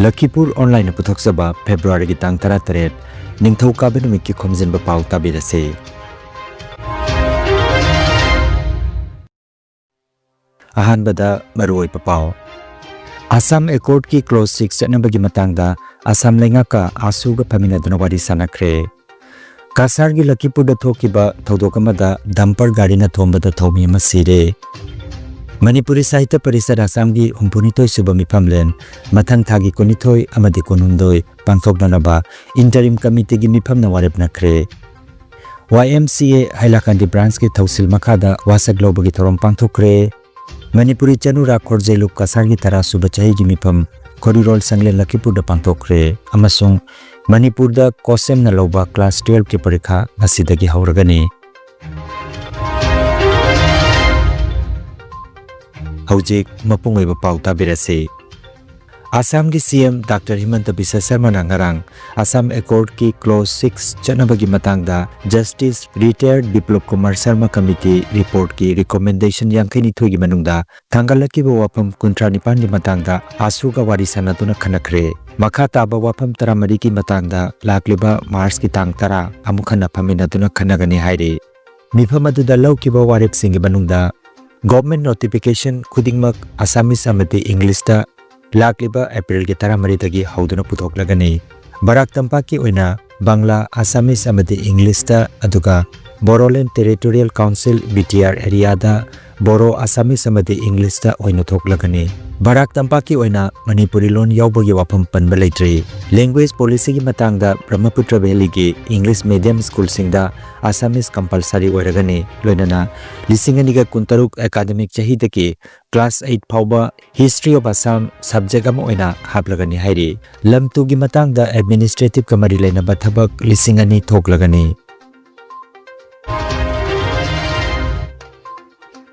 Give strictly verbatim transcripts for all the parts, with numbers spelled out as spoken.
ꯂꯈꯤꯄꯨꯔ ꯑꯣꯟꯂꯥꯏꯟꯅ ꯄꯨꯊꯣꯛꯆꯕ ꯐꯦꯕ꯭ꯔꯨꯋꯥꯔꯤꯒꯤ ꯇꯥꯡ ꯇꯔꯥꯇꯔꯦꯠ, ꯅꯤꯡꯊꯧꯀꯥꯕ ꯅꯨꯃꯤꯠꯀꯤ ꯈꯣꯝꯖꯤꯟꯕ ꯄꯥꯎ ꯇꯥꯕꯤꯔꯁꯤ꯫ ꯑꯍꯥꯟꯕꯗ ꯃꯔꯨꯑꯣꯏꯕ ꯄꯥꯎ꯫ ꯑꯁꯥꯝ ꯑꯦꯀꯣꯔꯗꯀꯤ ꯀ꯭ꯂꯣꯖ ꯁꯤꯛꯁ ꯆꯠꯅꯕꯒꯤ ꯃꯇꯥꯡꯗ ꯑꯁꯥꯝ ꯂꯩꯉꯥꯛꯀ ꯑꯥꯁꯨꯒ ꯐꯝꯃꯤꯟꯅꯗꯨꯅ ꯋꯥꯔꯤ ꯁꯥꯟꯅꯈ꯭ꯔꯦ꯫ ꯀꯁꯥꯔꯒꯤ ꯂꯈꯤꯄꯨꯔꯗ ꯊꯣꯛꯈꯤꯕ ꯊꯧꯗꯣꯛ ꯑꯃꯗ ꯗꯝꯄꯔ ꯒꯥꯔꯤꯅ ꯊꯣꯝꯕꯗ ꯊꯧꯃꯤ ꯑꯃ ꯁꯤꯔꯦ꯫ ꯃꯅꯤꯄꯨꯔꯤ ꯁꯥꯍꯤꯇ꯭ꯌ ꯄꯔꯤꯁꯠ ꯑꯁꯥꯝꯒꯤ ꯍꯨꯝꯐꯨꯅꯤꯊꯣꯏ ꯁꯨꯕ ꯃꯤꯐꯝꯂꯦꯟ ꯃꯊꯪ ꯊꯥꯒꯤ ꯀꯨꯟꯅꯤꯊꯣꯏ ꯑꯃꯗꯤ ꯀꯨꯟꯍꯨꯝꯗꯣꯏ ꯄꯥꯡꯊꯣꯛꯅꯅꯕ ꯏꯟꯇꯔꯤꯝ ꯀꯃꯤꯇꯤꯒꯤ ꯃꯤꯐꯝꯅ ꯋꯥꯔꯦꯞ ꯅꯈ꯭ꯔꯦ꯫ ꯋꯥꯏ ꯑꯦꯝ ꯁꯤ ꯑꯦ ꯍꯥꯏꯂꯥꯀꯥꯟꯗꯤ ꯕ꯭ꯔꯥꯟꯁꯀꯤ ꯊꯧꯁꯤꯜ ꯃꯈꯥꯗ ꯋꯥꯁꯛ ꯂꯧꯕꯒꯤ ꯊꯧꯔꯝ ꯄꯥꯡꯊꯣꯛꯈ꯭ꯔꯦ꯫ ꯃꯅꯤꯄꯨꯔꯤ ꯆꯅꯨꯔꯥ ꯈꯣꯔꯖꯩꯂꯨꯞ ꯀꯁꯥꯔꯒꯤ ꯇꯔꯥ ꯁꯨꯕ ꯆꯍꯤꯒꯤ ꯃꯤꯐꯝ ꯈꯣꯔꯤꯔꯣꯜ ꯁꯪꯂꯦꯟ ꯂꯈꯤꯄꯨꯔꯗ ꯄꯥꯡꯊꯣꯛꯈ꯭ꯔꯦ ꯑꯃꯁꯨꯡ ꯃꯅꯤꯄꯨꯔꯗ ꯀꯣꯁꯦꯝꯅ ꯂꯧꯕ ꯀ꯭ꯂꯥꯁ ꯇꯨꯋꯦꯜꯐꯀꯤ ꯄꯔꯤꯈꯥ ꯉꯁꯤꯗꯒꯤ ꯍꯧꯔꯒꯅꯤ꯫ ꯍꯧꯖꯤꯛ ꯃꯄꯨꯡ ꯑꯣꯏꯕ ꯄꯥꯎ ꯇꯥꯕꯤꯔꯁꯤ꯫ ꯑꯁꯥꯝꯒꯤ ꯁꯤ ꯑꯦꯝ ꯗꯥꯛꯇꯔ ꯍꯤꯃꯟꯇ ꯕꯤꯁ꯭ꯋ ꯁꯔꯃꯅ ꯉꯔꯥꯡ ꯑꯁꯥꯝ ꯑꯦꯀꯣꯔꯗꯀꯤ ꯀ꯭ꯂꯣꯖ ꯁꯤꯛꯁ ꯆꯠꯅꯕꯒꯤ ꯃꯇꯥꯡꯗ justice retired Biplab Kumar Sharma committee ꯔꯤꯄꯣꯔꯠꯀꯤ ꯔꯤꯀꯣꯃꯦꯟꯗꯦꯁꯟ ꯌꯥꯡꯈꯩꯅꯤꯊꯣꯏꯒꯤ ꯃꯅꯨꯡꯗ ꯊꯥꯡꯒꯠꯂꯛꯈꯤꯕ ꯋꯥꯐꯝ ꯀꯨꯟꯊ꯭ꯔꯥ ꯅꯤꯄꯥꯟꯒꯤ ꯃꯇꯥꯡꯗ ꯑꯥꯁꯨꯒ ꯋꯥꯔꯤ ꯁꯥꯟꯅꯗꯨꯅ ꯈꯟꯅꯈ꯭ꯔꯦ꯫ ꯃꯈꯥ ꯇꯥꯕ ꯋꯥꯐꯝ ꯇꯔꯥꯃꯔꯤꯒꯤ ꯃꯇꯥꯡꯗ ꯂꯥꯛꯂꯤꯕ ꯃꯥꯔꯆꯀꯤ ꯇꯥꯡ ꯇꯔꯥ ꯑꯃꯨꯛ ꯍꯟꯅ ꯐꯝꯃꯤꯟꯅꯗꯨꯅ ꯈꯟꯅꯒꯅꯤ ꯍꯥꯏꯔꯤ꯫ ꯃꯤꯐꯝ ꯑꯗꯨꯗ ꯂꯧꯈꯤꯕ ꯋꯥꯔꯦꯞꯁꯤꯡꯒꯤ ꯃꯅꯨꯡꯗ ꯒꯣꯚꯔꯟꯃꯦꯟꯠ ꯅꯣꯇꯤꯐꯤꯀꯦꯁꯟ ꯈꯨꯗꯤꯡꯃꯛ ꯑꯁꯥꯃꯤꯁ ꯑꯃꯗꯤ ꯏꯪꯂꯤꯁꯇ ꯂꯥꯛꯂꯤꯕ ꯑꯦꯄ꯭ꯔꯤꯜꯒꯤ ꯇꯔꯥꯃꯔꯤꯗꯒꯤ ꯍꯧꯗꯨꯅ ꯄꯨꯊꯣꯛꯂꯒꯅꯤ꯫ ꯕꯔꯥꯛ ꯇꯝꯄꯥꯛꯀꯤ ꯑꯣꯏꯅ ꯕꯪꯂꯥ, ꯑꯁꯥꯃꯤꯁ ꯑꯃꯗꯤ ꯏꯪꯂꯤꯁꯇ, ꯑꯗꯨꯒ ꯕꯣꯔꯣꯂꯦꯟ territorial council, B T R, ꯑꯦꯔꯤꯌꯥꯗ ꯕꯣꯔꯣ, ꯑꯁꯥꯃꯤꯁ ꯑꯃꯗꯤ ꯏꯪꯂꯤꯁꯇ ꯑꯣꯏꯅ ꯊꯣꯛꯂꯒꯅꯤ꯫ ꯕꯔꯥꯛ ꯇꯝꯄꯥꯛꯀꯤ ꯑꯣꯏꯅ ꯃꯅꯤꯄꯨꯔꯤ ꯂꯣꯟ ꯌꯥꯎꯕꯒꯤ ꯋꯥꯐꯝ ꯄꯟꯕ ꯂꯩꯇ꯭ꯔꯤ꯫ ꯂꯦꯡꯒ꯭ꯋꯦꯖ ꯄꯣꯂꯤꯁꯤꯒꯤ ꯃꯇꯥꯡꯗ ꯕ꯭ꯔꯍꯃꯄꯨꯇ꯭ꯔ ꯚꯦꯂꯤꯒꯤ ꯏꯪꯂꯤꯁ ꯃꯦꯗꯤꯌꯝ ꯁ꯭ꯀꯨꯜꯁꯤꯡꯗ ꯑꯁꯥꯃꯤꯁ ꯀꯝꯄꯜꯁꯔꯤ ꯑꯣꯏꯔꯒꯅꯤ, ꯂꯣꯏꯅꯅ ꯂꯤꯁꯤꯡ ꯑꯅꯤꯒ ꯀꯨꯟꯇꯔꯨꯛ ꯑꯦꯀꯥꯗꯃꯤꯛ ꯆꯍꯤꯗꯒꯤ ꯀ꯭ꯂꯥꯁ ꯑꯩꯠ ꯐꯥꯎꯕ ꯍꯤꯁꯇ꯭ꯔꯤ ꯑꯣꯐ ꯑꯁꯥꯝ ꯁꯕꯖꯦꯛ ꯑꯃ ꯑꯣꯏꯅ ꯍꯥꯞꯂꯒꯅꯤ ꯍꯥꯏꯔꯤ꯫ ꯂꯝ ꯇꯨꯒꯤ ꯃꯇꯥꯡꯗ ꯑꯦꯗꯃꯤꯅꯤꯁꯇ꯭ꯔꯦꯇꯤꯚꯀ ꯃꯔꯤ ꯂꯩꯅꯕ ꯊꯕꯛ ꯂꯤꯁꯤꯡ ꯑꯅꯤ ꯊꯣꯛꯂꯒꯅꯤ꯫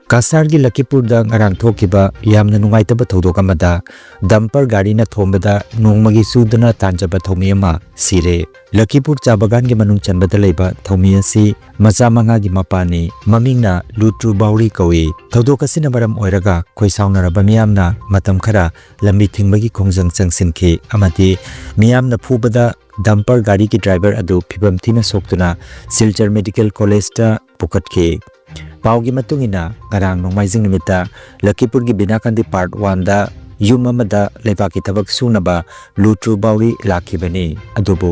ꯀꯁꯥꯔꯒꯤ ꯂꯈꯤꯄꯨꯔꯗ ꯉꯔꯥꯡ ꯊꯣꯛꯈꯤꯕ ꯌꯥꯝꯅ ꯅꯨꯡꯉꯥꯏꯇꯕ ꯊꯧꯗꯣꯛ ꯑꯃꯗ ꯗꯝꯄꯔ ꯒꯥꯔꯤꯅ ꯊꯣꯝꯕꯗ ꯅꯣꯡꯃꯒꯤ ꯁꯨꯗꯨꯅ ꯇꯥꯟꯖꯕ ꯊꯧꯃꯤ ꯑꯃ ꯁꯤꯔꯦ꯫ ꯂꯈꯤꯄꯨꯔ ꯆꯥ ꯕꯒꯥꯟꯒꯤ ꯃꯅꯨꯡ ꯆꯟꯕꯗ ꯂꯩꯕ ꯊꯧꯃꯤ ꯑꯁꯤ ꯃꯆꯥ ꯃꯉꯥꯒꯤ ꯃꯄꯥꯅꯤ꯫ ꯃꯃꯤꯡꯅ ꯂꯨꯇ꯭ꯔꯨ ꯕꯥꯎꯔꯤ ꯀꯧꯏ꯫ ꯊꯧꯗꯣꯛ ꯑꯁꯤꯅ ꯃꯔꯝ ꯑꯣꯏꯔꯒ ꯈꯣꯏꯁꯥꯎꯅꯔꯕ ꯃꯤꯌꯥꯝꯅ ꯃꯇꯝ ꯈꯔ ꯂꯝꯕꯤ ꯊꯤꯡꯕꯒꯤ ꯈꯣꯡꯖꯪ ꯆꯪꯁꯤꯟꯈꯤ ꯑꯃꯗꯤ ꯃꯤꯌꯥꯝꯅ ꯐꯨꯕꯗ ꯗꯝꯄꯔ ꯒꯥꯔꯤꯒꯤ ꯗ꯭ꯔꯥꯏꯚꯔ ꯑꯗꯨ ꯐꯤꯕꯝ ꯊꯤꯅ ꯁꯣꯛꯇꯨꯅ ꯁꯤꯜꯆꯔ ꯃꯦꯗꯤꯀꯦꯜ ꯀꯣꯂꯦꯖꯇ ꯄꯨꯈꯠꯈꯤ꯫ ꯄꯥꯎꯒꯤ ꯃꯇꯨꯡ ꯏꯟꯅ, ꯉꯔꯥꯡ ꯅꯣꯡꯃꯥꯏꯖꯤꯡ ꯅꯨꯃꯤꯠꯇ ꯂꯈꯤꯄꯨꯔꯒꯤ ꯕꯤꯅꯥꯀꯥꯟꯗꯤ ꯄꯥꯔꯠ ꯋꯥꯟꯗ ꯌꯨꯝ ꯑꯃꯗ ꯂꯩꯕꯥꯛꯀꯤ ꯊꯕꯛ ꯁꯨꯅꯕ ꯂꯨꯇ꯭ꯔꯨ ꯕꯥꯎꯔꯤ ꯂꯥꯛꯈꯤꯕꯅꯤ꯫ ꯑꯗꯨꯕꯨ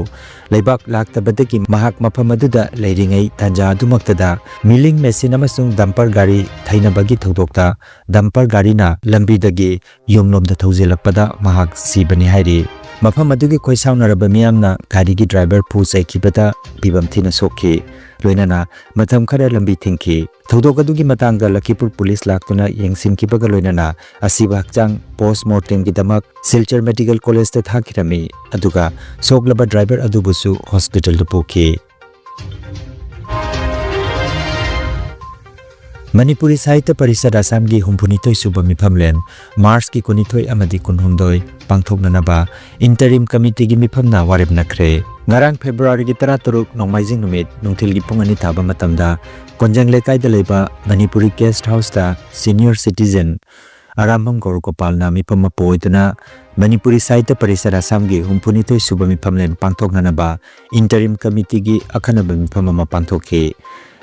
ꯂꯩꯕꯥꯛ ꯂꯥꯛꯇꯕꯗꯒꯤ ꯃꯍꯥꯛ ꯃꯐꯝ ꯑꯗꯨꯗ ꯂꯩꯔꯤꯉꯩ ꯇꯥꯟꯖꯥ ꯑꯗꯨꯃꯛꯇꯗ ꯃꯤꯂꯤꯡ ꯃꯦꯁꯤꯟ ꯑꯃꯁꯨꯡ ꯗꯝꯄꯔ ꯒꯥꯔꯤ ꯊꯩꯅꯕꯒꯤ ꯊꯧꯗꯣꯛꯇ ꯗꯝꯄꯔ ꯒꯥꯔꯤꯅ ꯂꯝꯕꯤꯗꯒꯤ ꯌꯨꯝꯂꯣꯝꯗ ꯊꯧꯖꯤꯜꯂꯛꯄꯗ ꯃꯍꯥꯛ ꯁꯤꯕꯅꯤ ꯍꯥꯏꯔꯤ꯫ ꯃꯐꯝ ꯑꯗꯨꯒꯤ ꯈꯣꯏꯁꯥꯎꯅꯔꯕ ꯃꯤꯌꯥꯝꯅ ꯒꯥꯔꯤꯒꯤ ꯗ꯭ꯔꯥꯏꯚꯔ ꯐꯨ ꯆꯩꯈꯤꯕꯗ ꯐꯤꯕꯝ ꯊꯤꯅ ꯁꯣꯛꯈꯤ꯫ ꯂꯣꯏꯅꯅ ꯃꯇꯝ ꯈꯔ ꯂꯝꯕꯤ ꯊꯤꯡꯈꯤ꯫ ꯊꯧꯗꯣꯛ ꯑꯗꯨꯒꯤ ꯃꯇꯥꯡꯗ ꯂꯈꯤꯄꯨꯔ ꯄꯨꯂꯤꯁ ꯂꯥꯛꯇꯨꯅ ꯌꯦꯡꯁꯤꯟꯈꯤꯕꯒ ꯂꯣꯏꯅꯅ ꯑꯁꯤꯕ ꯍꯛꯆꯥꯡ ꯄꯣꯁꯃꯣꯔꯇꯦꯝꯒꯤꯗꯃꯛ ꯁꯤꯜꯆꯔ ꯃꯦꯗꯤꯀꯦꯜ ꯀꯣꯂꯦꯖꯇ ꯊꯥꯈꯤꯔꯝꯃꯤ꯫ ꯑꯗꯨꯒ ꯁꯣꯛꯂꯕ ꯗ꯭ꯔꯥꯏꯚꯔ ꯑꯗꯨꯕꯨꯁꯨ ꯍꯣꯁꯄꯤꯇꯥꯜꯗ ꯄꯨꯈꯤ꯫ ꯃꯅꯤꯄꯨꯔꯤ ꯁꯥꯍꯤꯇ꯭ꯌ ꯄꯔꯤꯁꯠ ꯑꯁꯥꯝꯒꯤ ꯍꯨꯝꯐꯨꯅꯤꯊꯣꯏ ꯁꯨꯕ ꯃꯤꯐꯝꯂꯦꯟ ꯃꯥꯔꯆꯀꯤ ꯀꯨꯟꯅꯤꯊꯣꯏ ꯑꯃꯗꯤ ꯀꯨꯟꯍꯨꯝꯗꯣꯏ ꯄꯥꯡꯊꯣꯛꯅꯅꯕ ꯏꯟꯇꯔꯤꯝ ꯀꯃꯤꯇꯤꯒꯤ ꯃꯤꯐꯝꯅ ꯋꯥꯔꯦꯞ ꯅꯈ꯭ꯔꯦ꯫ ꯉꯔꯥꯡ ꯐꯦꯕ꯭ꯔꯨꯋꯥꯔꯤꯒꯤ ꯇꯔꯥꯇꯔꯨꯛ ꯅꯣꯡꯃꯥꯏꯖꯤꯡ ꯅꯨꯃꯤꯠ ꯅꯨꯡꯊꯤꯜꯒꯤ ꯄꯨꯡ ꯑꯅꯤ ꯇꯥꯕ ꯃꯇꯝꯗ ꯀꯣꯟꯖꯪ ꯂꯩꯀꯥꯏꯗ ꯂꯩꯕ Manipuri guest ꯍꯥꯎꯁꯇ senior citizen Arambam ꯒꯧꯔꯒꯣꯄꯥꯜꯅ ꯃꯤꯐꯝ ꯃꯄꯨ ꯑꯣꯏꯗꯨꯅ ꯃꯅꯤꯄꯨꯔꯤ ꯁꯥꯍꯤꯇ꯭ꯌ ꯄꯔꯤꯁꯠ ꯑꯁꯥꯝꯒꯤ ꯍꯨꯝꯐꯨꯅꯤꯊꯣꯏ ꯁꯨꯕ ꯃꯤꯐꯝꯂꯦꯟ ꯄꯥꯡꯊꯣꯛꯅꯅꯕ ꯏꯟꯇꯔꯤꯝ ꯀꯃꯤꯇꯤꯒꯤ ꯑꯈꯟꯅꯕ ꯃꯤꯐꯝ ꯑꯃ ꯄꯥꯡꯊꯣꯛꯈꯤ꯫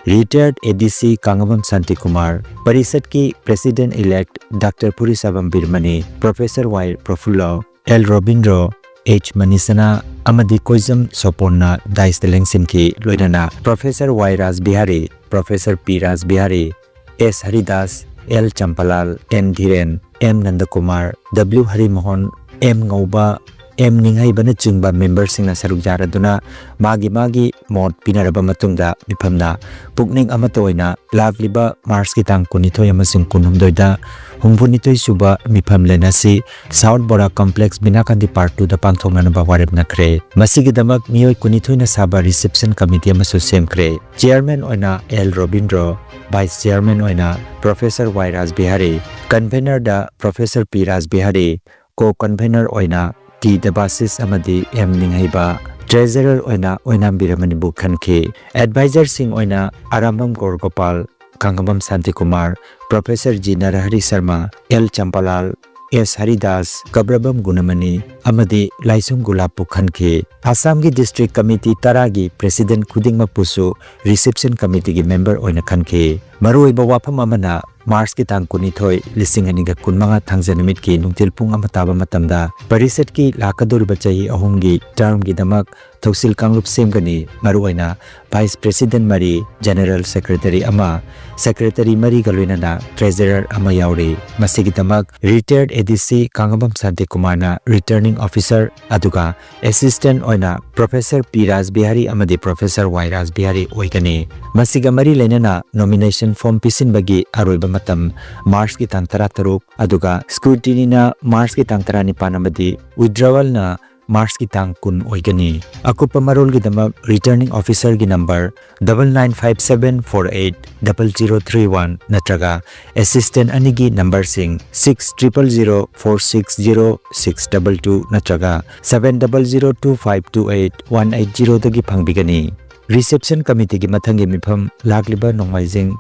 ꯔꯤꯇꯥꯌꯔꯗ A D C Kangabam Shantikumar, ꯄꯔꯤꯁꯠꯀꯤ president elect doctor Phurishabam Biramani, professor Y Prafullo, L Robindro, H Manisana ꯑꯃꯗꯤ ꯀꯣꯏꯖꯝ ꯁꯣꯄꯣꯟꯅ ꯗꯥꯏꯁꯇ ꯂꯦꯡꯁꯤꯟꯈꯤ꯫ ꯂꯣꯏꯅꯅ professor Y Rajbihari, professor P Rajbihari, S Haridas, L Champalal, N Dhiren, M Nandakumar, W Harimohan, M Ngouba, M ꯅꯤꯡꯍꯩꯕꯅꯆꯤꯡꯕ ꯃꯦꯝꯕꯔꯁꯤꯡꯅ ꯁꯔꯨꯛ ꯌꯥꯔꯗꯨꯅ ꯃꯥꯒꯤ ꯃꯥꯒꯤ ꯃꯣꯠ ꯄꯤꯅꯔꯕ ꯃꯇꯨꯡꯗ ꯃꯤꯐꯝꯅ ꯄꯨꯛꯅꯤꯡ ꯑꯃꯠꯇ ꯑꯣꯏꯅ ꯂꯥꯛꯂꯤꯕ ꯃꯥꯔꯆꯀꯤ ꯇꯥꯡ ꯀꯨꯟꯅꯤꯊꯣꯏ ꯑꯃꯁꯨꯡ ꯀꯨꯟꯍꯨꯝꯗꯣꯏꯗ ꯍꯨꯝꯐꯨꯅꯤꯊꯣꯏ ꯁꯨꯕ ꯃꯤꯐꯝꯂꯦꯟ ꯑꯁꯤ ꯁꯥꯎꯠ ꯕꯣꯔꯥ ꯀꯝꯄ꯭ꯂꯦꯛꯁ ꯕꯤꯅꯥꯀꯥꯟꯗꯤ ꯄꯥꯔꯠ ꯇꯨꯗ ꯄꯥꯡꯊꯣꯛꯅꯅꯕ ꯋꯥꯔꯦꯞ ꯅꯈ꯭ꯔꯦ꯫ ꯃꯁꯤꯒꯤꯗꯃꯛ ꯃꯤꯑꯣꯏ ꯀꯨꯟꯅꯤꯊꯣꯏꯅ ꯁꯥꯕ ꯔꯤꯁꯦꯞꯁꯟ ꯀꯃꯤꯇꯤ ꯑꯃꯁꯨ ꯁꯦꯝꯈ꯭ꯔꯦ꯫ ꯆꯤꯌꯔꯃꯦꯟ ꯑꯣꯏꯅ ꯑꯦꯜ ꯔꯣꯕꯤꯟꯗ꯭ꯔꯣ, ꯚꯥꯏꯁ ꯆꯤꯌꯔꯃꯦꯟ ꯑꯣꯏꯅ ꯄ꯭ꯔꯣꯐꯦꯁꯔ ꯋꯥꯏ ꯔꯥꯖꯕꯤꯍꯥꯔꯤ, ꯀꯟꯚꯦꯅꯔꯗ ꯄ꯭ꯔꯣꯐꯦꯁꯔ ꯄꯤ ꯔꯥꯖꯕꯤꯍꯥꯔꯤ, ꯀꯣ ꯀꯟꯚꯦꯅꯔ ꯑꯣꯏꯅ ꯇꯤ ꯗꯦꯕꯥꯁꯤꯁ ꯑꯃꯗꯤ ꯑꯦꯝ ꯅꯤꯡꯍꯩꯕ, ꯇ꯭ꯔꯦꯖꯔꯔ ꯑꯣꯏꯅ ꯑꯣꯏꯅꯥꯝ ꯕꯤꯔꯃꯅꯤꯕꯨ ꯈꯟꯈꯤ꯫ ꯑꯦꯗꯚꯥꯏꯖꯔꯁꯤꯡ ꯑꯣꯏꯅ Arambam ꯒꯣꯔꯒꯣꯄꯥꯜ, ꯀꯥꯡꯉꯕꯝ Shantikumar, professor G ꯅꯔꯍꯔꯤ Sharma, L ꯆꯝꯄꯥꯂꯥꯜ, ꯑꯦꯁ ꯍꯔꯤꯗꯥꯁ, ꯀꯕ꯭ꯔꯕꯝ ꯒꯨꯅꯃꯅꯤ ꯑꯃꯗꯤ ꯂꯥꯏꯁꯨꯝ ꯒꯨꯂꯥꯞꯄꯨ ꯈꯟꯈꯤ꯫ ꯑꯁꯥꯝꯒꯤ ꯗꯤꯁꯇ꯭ꯔꯤꯛ ꯀꯃꯤꯇꯤ ꯇꯔꯥꯒꯤ ꯄ꯭ꯔꯦꯁꯤꯗꯦꯟꯠ ꯈꯨꯗꯤꯡꯃꯛꯄꯨꯁꯨ ꯔꯤꯁꯦꯞꯁꯟ ꯀꯃꯤꯇꯤꯒꯤ ꯃꯦꯝꯕꯔ ꯑꯣꯏꯅ ꯈꯟꯈꯤ꯫ ꯃꯔꯨꯑꯣꯏꯕ ꯋꯥꯐꯝ ꯑꯃꯅ, ꯃꯥꯔꯆꯀꯤ ꯇꯥꯡ ꯀꯨꯟꯅꯤꯊꯣꯏ, ꯂꯤꯁꯤꯡ ꯑꯅꯤꯒ ꯀꯨꯟꯃꯉꯥ, ꯊꯥꯡꯖ ꯅꯨꯃꯤꯠꯀꯤ ꯅꯨꯡꯊꯤꯜ ꯄꯨꯡ ꯑꯃ ꯇꯥꯕ ꯃꯇꯝꯗ ꯄꯔꯤꯁꯠꯀꯤ ꯂꯥꯛꯀꯗꯧꯔꯤꯕ ꯆꯍꯤ ꯑꯍꯨꯝꯒꯤ ꯇꯔꯝꯒꯤꯗꯃꯛ ꯊꯧꯁꯤꯜ ꯀꯥꯡꯂꯨꯞ ꯁꯦꯝꯒꯅꯤ꯫ ꯃꯔꯨꯑꯣꯏꯅ ꯚꯥꯏꯁ ꯄ꯭ꯔꯦꯁꯤꯗꯦꯟꯠ ꯃꯔꯤ, ꯖꯦꯅꯔꯦꯜ ꯁꯦꯀ꯭ꯔꯦꯇꯔꯤ ꯑꯃ, ꯁꯦꯀ꯭ꯔꯦꯇꯔꯤ ꯃꯔꯤꯒ ꯂꯣꯏꯅꯅ ꯇ꯭ꯔꯦꯖꯔꯔ ꯑꯃ ꯌꯥꯎꯔꯤ꯫ ꯃꯁꯤꯒꯤꯗꯃꯛ ꯔꯤꯇꯥꯌꯔꯗ ꯑꯦ ꯗꯤ ꯁꯤ ꯀꯥꯡꯉꯕꯝ ꯁꯥꯟꯇꯤꯀꯨꯃꯥꯔꯅ ꯔꯤꯇꯔꯅꯤꯡ ꯑꯣꯐꯤꯁꯔ, ꯑꯗꯨꯒ ꯑꯦꯁꯤꯁꯇꯦꯟꯠ ꯑꯣꯏꯅ ꯄ꯭ꯔꯣꯐꯦꯁꯔ ꯄꯤ ꯔꯥꯖꯕꯤꯍꯥꯔꯤ ꯑꯃꯗꯤ ꯄ꯭ꯔꯣꯐꯦꯁꯔ ꯋꯥꯏ ꯔꯥꯖꯕꯤꯍꯥꯔꯤ ꯑꯣꯏꯒꯅꯤ꯫ ꯃꯁꯤꯒ ꯃꯔꯤ ꯂꯩꯅꯅ ꯅꯣꯃꯤꯅꯦꯁꯟ ꯐꯣꯔꯝ ꯄꯤꯁꯤꯟꯕꯒꯤ ꯑꯔꯣꯏꯕ ꯃꯇꯝ ꯃꯥꯔꯆꯀꯤ ꯇꯥꯡ ꯇꯔꯥꯇꯔꯨꯛ, ꯑꯗꯨꯒ ꯁ꯭ꯀ꯭ꯔꯨꯇꯤꯅꯤꯅ ꯃꯥꯔꯆꯀꯤ ꯇꯥꯡ ꯇꯔꯥꯅꯤꯄꯥꯟ ꯑꯃꯗꯤ ꯋꯤꯗ꯭ꯔꯣꯋꯦꯜꯅ ꯃꯥꯔꯆꯀꯤ ꯇꯥꯡ ꯀꯨꯟ ꯑꯣꯏꯒꯅꯤ꯫ ꯑꯀꯨꯞꯄ ꯃꯔꯣꯜꯒꯤꯗꯃꯛ ꯔꯤꯇꯔꯅꯤꯡ ꯑꯣꯐꯤꯁꯔꯒꯤ number double nine five seven four eight double zero three one ꯅꯠꯇ꯭ꯔꯒ ꯑꯦꯁꯤꯁꯇꯦꯟꯠ ꯑꯅꯤꯒꯤ ꯅꯝꯕꯔꯁꯤꯡ six triple zero four six zero six double two ꯅꯠꯇ꯭ꯔꯒ seven double zero two five two eight one eight zero ꯗꯒꯤ ꯐꯪꯕꯤꯒꯅꯤ꯫ Reception ꯀꯃꯤꯇꯤꯒꯤ ꯃꯊꯪꯒꯤ ꯃꯤꯐꯝ ꯂꯥꯛꯂꯤꯕ ꯅꯣꯡꯃꯥꯏꯖꯤꯡ,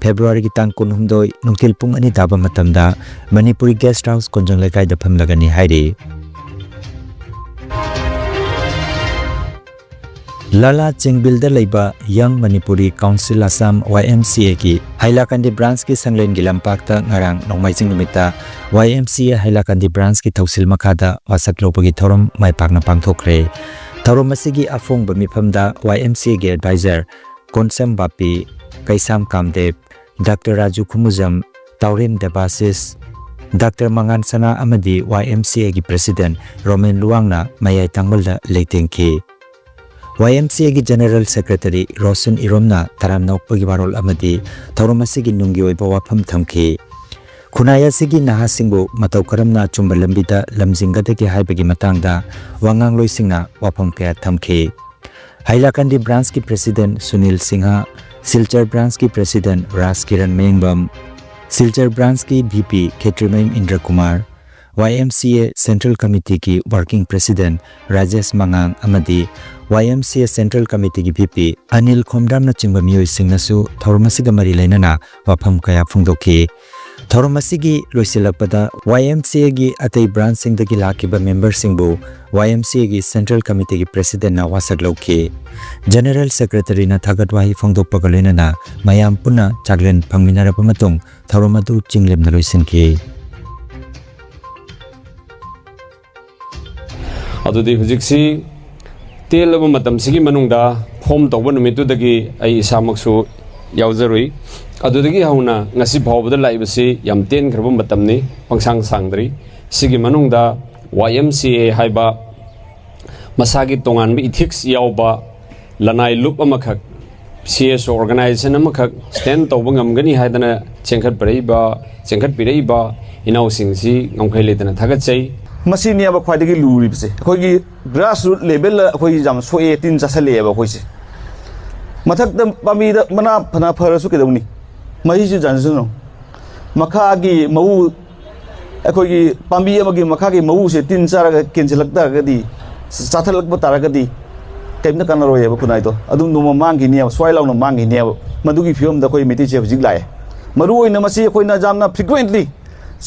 ꯐꯦꯕ꯭ꯔꯨꯋꯥꯔꯤꯒꯤ ꯇꯥꯡ ꯀꯨꯟꯍꯨꯝꯗꯣꯏ, ꯅꯨꯡꯊꯤꯜ ꯄꯨꯡ ꯑꯅꯤ ꯇꯥꯕ ꯃꯇꯝꯗ ꯃꯅꯤꯄꯨꯔꯤ ꯒꯦꯁꯠ ꯍꯥꯎꯁ, ꯀꯣꯟꯖꯪ ꯂꯩꯀꯥꯏꯗ ꯐꯝꯂꯒꯅꯤ ꯍꯥꯏꯔꯤ꯫ ꯂꯥꯂꯥ ꯆꯦꯡꯕꯤꯜꯗ ꯂꯩꯕ ꯌꯪ ꯃꯅꯤꯄꯨꯔꯤ ꯀꯥꯎꯟꯁꯤꯜ ꯑꯁꯥꯝ, ꯋꯥꯏ ꯑꯦꯝ ꯁꯤ ꯑꯦꯒꯤ ꯍꯥꯏꯂꯥꯀꯟꯗꯤ ꯕ꯭ꯔꯥꯟꯁꯀꯤ ꯁꯪꯂꯦꯟꯒꯤ ꯂꯝꯄꯥꯛꯇ ꯉꯔꯥꯡ ꯅꯣꯡꯃꯥꯏꯖꯤꯡ ꯅꯨꯃꯤꯠꯇ ꯋꯥꯏ ꯑꯦꯝ ꯁꯤ ꯑꯦ ꯍꯥꯏꯂꯥꯀꯟꯗꯤ ꯕ꯭ꯔꯥꯟꯁꯀꯤ ꯊꯧꯁꯤꯜ ꯃꯈꯥꯗ ꯋꯥꯁꯛ ꯂꯧꯕꯒꯤ ꯊꯧꯔꯝ ꯃꯥꯏ ꯄꯥꯛꯅ ꯄꯥꯡꯊꯣꯛꯈ꯭ꯔꯦ꯫ ꯊꯧꯔꯝ ꯑꯁꯤꯒꯤ ꯑꯐꯣꯡꯕ ꯃꯤꯐꯝꯗ ꯋꯥꯏ ꯑꯦꯝ ꯁꯤ ꯑꯦꯒꯤ adviser Konsam Bapi, Keisham Kamdeva, doctor Raju Khumujam, Taorem Debashish, doctor ꯃꯉꯥꯟ ꯁꯅꯥ ꯑꯃꯗꯤ ꯋꯥꯏ ꯑꯦꯝ ꯁꯤ ꯑꯦꯒꯤ ꯄ꯭ꯔꯦꯁꯤꯗꯦꯟꯠ ꯔꯣꯃꯦꯟ ꯂꯨꯋꯥꯡꯅ ꯃꯌꯥꯏ ꯇꯥꯡꯃꯜꯗ ꯂꯩꯇꯦꯡꯈꯤ꯫ ꯋꯥꯏ ꯑꯦꯝ ꯁꯤ ꯑꯦꯒꯤ ꯖꯦꯅꯔꯦꯜ ꯁꯦꯀ꯭ꯔꯦꯇꯔꯤ ꯔꯣꯁꯟ ꯏꯔꯣꯝꯅ ꯇꯔꯥꯝꯅ ꯑꯣꯛꯄꯒꯤ ꯋꯥꯔꯣꯜ ꯑꯃꯗꯤ ꯊꯧꯔꯝ ꯑꯁꯤꯒꯤ ꯅꯨꯡꯒꯤ ꯑꯣꯏꯕ ꯋꯥꯐꯝ ꯊꯝꯈꯤ꯫ ꯈꯨꯟꯅꯥꯏ ꯑꯁꯤꯒꯤ ꯅꯍꯥꯁꯤꯡꯕꯨ ꯃꯇꯧ ꯀꯔꯝꯅ ꯑꯆꯨꯝꯕ ꯂꯝꯕꯤꯗ ꯂꯝꯖꯤꯡꯒꯗꯒꯦ ꯍꯥꯏꯕꯒꯤ ꯃꯇꯥꯡꯗ ꯋꯥꯉꯥꯡꯂꯣꯏꯁꯤꯡꯅ ꯋꯥꯐꯝ ꯀꯌꯥ ꯊꯝꯈꯤ꯫ ꯍꯥꯏꯂꯥꯀꯟꯗꯤ ꯕ꯭ꯔꯥꯟꯁꯀꯤ ꯄ꯭ꯔꯦꯁꯤꯗꯦꯟꯠ ꯁꯨꯅꯤꯜ ꯁꯤꯡꯍ, ꯁꯤꯜꯆꯔ ꯕ꯭ꯔꯥꯟꯁꯀꯤ ꯄ꯭ꯔꯦꯁꯤꯗꯦꯟꯠ ꯔꯥꯖ ꯀꯤꯔꯟ ꯃꯌꯦꯡꯕꯝ, ꯁꯤꯜꯆꯔ ꯕ꯭ꯔꯥꯟꯁꯀꯤ ꯚꯤ ꯄꯤ ꯈꯦꯇ꯭ꯔꯤꯃꯌꯨꯝ ꯏꯟꯗ꯭ꯔ ꯀꯨꯃꯥꯔ, ꯋꯥꯏ ꯑꯦꯝ ꯁꯤ ꯑꯦ ꯁꯦꯟꯇ꯭ꯔꯦꯜ ꯀꯃꯤꯇꯤꯒꯤ ꯋꯥꯔꯀꯤꯡ ꯄ꯭ꯔꯦꯁꯤꯗꯦꯟꯠ ꯔꯥꯖꯦꯁ ꯃꯉꯥꯡ ꯑꯃꯗꯤ ꯋꯥꯏ ꯑꯦꯝ ꯁꯤ ꯑꯦ ꯁꯦꯟꯇ꯭ꯔꯦꯜ ꯀꯃꯤꯇꯤꯒꯤ ꯚꯤ ꯄꯤ ꯑꯅꯤꯜ ꯈꯣꯝꯗ꯭ꯔꯥꯝꯅꯆꯤꯡꯕ ꯃꯤꯑꯣꯏꯁꯤꯡꯅꯁꯨ ꯊꯧꯔꯝ ꯑꯁꯤꯒ ꯃꯔꯤ ꯂꯩꯅꯅ ꯋꯥꯐꯝ ꯀꯌꯥ ꯐꯣꯡꯗꯣꯛꯈꯤ꯫ ꯊꯧꯔꯝ ꯑꯁꯤꯒꯤ ꯂꯣꯏꯁꯤꯜꯂꯛꯄꯗ ꯋꯥꯏ ꯑꯦꯝ ꯁꯤ ꯑꯦꯒꯤ ꯑꯇꯩ ꯕ꯭ꯔꯥꯟꯁꯁꯤꯡꯗꯒꯤ ꯂꯥꯛꯈꯤꯕ ꯃꯦꯝꯕꯔꯁꯤꯡꯕꯨ ꯋꯥꯏ ꯑꯦꯝ ꯁꯤ ꯑꯦꯒꯤ ꯁꯦꯟꯇ꯭ꯔꯦꯜ ꯀꯃꯤꯇꯤꯒꯤ ꯄ꯭ꯔꯦꯁꯤꯗꯦꯟꯠꯅ ꯋꯥꯁꯛ ꯂꯧꯈꯤ꯫ ꯖꯦꯅꯔꯦꯜ ꯁꯦꯀ꯭ꯔꯦꯇꯔꯤꯅ ꯊꯥꯒꯠ ꯋꯥꯍꯩ ꯐꯣꯡꯗꯣꯛꯄꯒ ꯂꯣꯏꯅꯅ ꯃꯌꯥꯝ ꯄꯨꯟꯅ ꯆꯥꯛꯂꯦꯟ ꯐꯪꯃꯤꯟꯅꯔꯕ ꯃꯇꯨꯡ ꯊꯧꯔꯝ ꯑꯗꯨ ꯆꯤꯡꯂꯦꯝꯅ ꯂꯣꯏꯁꯤꯟꯈꯤ꯫ ꯑꯗꯨꯗꯤ ꯍꯧꯖꯤꯛꯁꯤ ꯇꯦꯜꯂꯕ ꯃꯇꯝꯁꯤꯒꯤ ꯃꯅꯨꯡꯗ ꯐꯣꯝ ꯇꯧꯕ ꯅꯨꯃꯤꯠꯇꯨꯗꯒꯤ ꯑꯩ ꯏꯁꯥꯃꯛꯁꯨ ꯌꯥꯎꯖꯔꯨꯏ꯫ ꯑꯗꯨꯗꯒꯤ ꯍꯧꯅ ꯉꯁꯤ ꯐꯥꯎꯕꯗ ꯂꯥꯛꯏꯕꯁꯤ ꯌꯥꯝ ꯇꯦꯟꯈ꯭ꯔꯕ ꯃꯇꯝꯅꯤ, ꯄꯪꯁꯥꯡ ꯁꯥꯡꯗ꯭ꯔꯤ꯫ ꯁꯤꯒꯤ ꯃꯅꯨꯡꯗ ꯋꯥꯏ ꯑꯦꯝ ꯁꯤ ꯑꯦ ꯍꯥꯏꯕ ꯃꯁꯥꯒꯤ ꯇꯣꯉꯥꯟꯕ ꯏꯊꯤꯛꯁ ꯌꯥꯎꯕ ꯂꯅꯥꯏ ꯂꯨꯞ ꯑꯃꯈꯛ, ꯁꯤ ꯑꯦꯁ ꯑꯣ ꯑꯣꯔꯒꯅꯥꯏꯖꯦꯁꯟ ꯑꯃꯈꯛ ꯁ꯭ꯇꯦꯟ ꯇꯧꯕ ꯉꯝꯒꯅꯤ ꯍꯥꯏꯗꯅ ꯆꯦꯟꯈꯠꯄꯤꯔꯛꯏꯕ, ꯆꯦꯟꯈꯠꯄꯤꯔꯛꯏꯕ ꯏꯅꯥꯎꯁꯤꯡꯁꯤ ꯉꯝꯈꯩ ꯂꯩꯇꯅ ꯊꯥꯒꯠꯆꯩ꯫ ꯃꯁꯤꯅꯦꯕ ꯈ꯭ꯋꯥꯏꯗꯒꯤ ꯂꯨꯔꯤꯕꯁꯦ꯫ ꯑꯩꯈꯣꯏꯒꯤ ꯒ꯭ꯔꯥꯁ ꯔꯨꯠ ꯂꯦꯚꯦꯜꯗ ꯑꯩꯈꯣꯏ ꯌꯥꯝ ꯁꯣꯛꯑꯦ, ꯇꯤꯟ ꯆꯥꯁꯜꯂꯛꯑꯦꯕ ꯑꯩꯈꯣꯏꯁꯦ꯫ ꯃꯊꯛꯇ ꯄꯥꯝꯕꯤꯗ ꯃꯅꯥ ꯐꯅ ꯐꯔꯁꯨ ꯀꯩꯗꯧꯅꯤ? ꯃꯍꯩꯁꯨ ꯆꯥꯟꯁꯅꯨ꯫ ꯃꯈꯥꯒꯤ ꯃꯎ, ꯑꯩꯈꯣꯏꯒꯤ ꯄꯥꯝꯕꯤ ꯑꯃꯒꯤ ꯃꯈꯥꯒꯤ ꯃꯎꯁꯦ ꯇꯤꯟ ꯆꯥꯔꯒ ꯀꯦꯟꯁꯤꯜꯂꯛ ꯇꯥꯔꯒꯗꯤ, ꯆꯥꯊꯠꯂꯛꯄ ꯇꯥꯔꯒꯗꯤ ꯀꯔꯤꯝꯇ ꯀꯥꯟꯅꯔꯣꯏꯑꯕ ꯈꯨꯟꯅꯥꯏꯗꯣ꯫ ꯑꯗꯨꯝ ꯅꯣꯡꯃ ꯃꯥꯡꯈꯤꯅꯦꯕ, ꯁ꯭ꯋꯥꯏ ꯂꯥꯎꯅ ꯃꯥꯡꯈꯤꯅꯦꯕ꯫ ꯃꯗꯨꯒꯤ ꯐꯤꯕꯝꯗ ꯑꯩꯈꯣꯏ ꯃꯩꯇꯩꯁꯦ ꯍꯧꯖꯤꯛ ꯂꯥꯛꯑꯦ꯫ ꯃꯔꯨ ꯑꯣꯏꯅ ꯃꯁꯤ ꯑꯩꯈꯣꯏꯅ ꯌꯥꯝꯅ ꯐ꯭ꯔꯤꯀ꯭ꯋꯦꯟꯠꯂꯤ,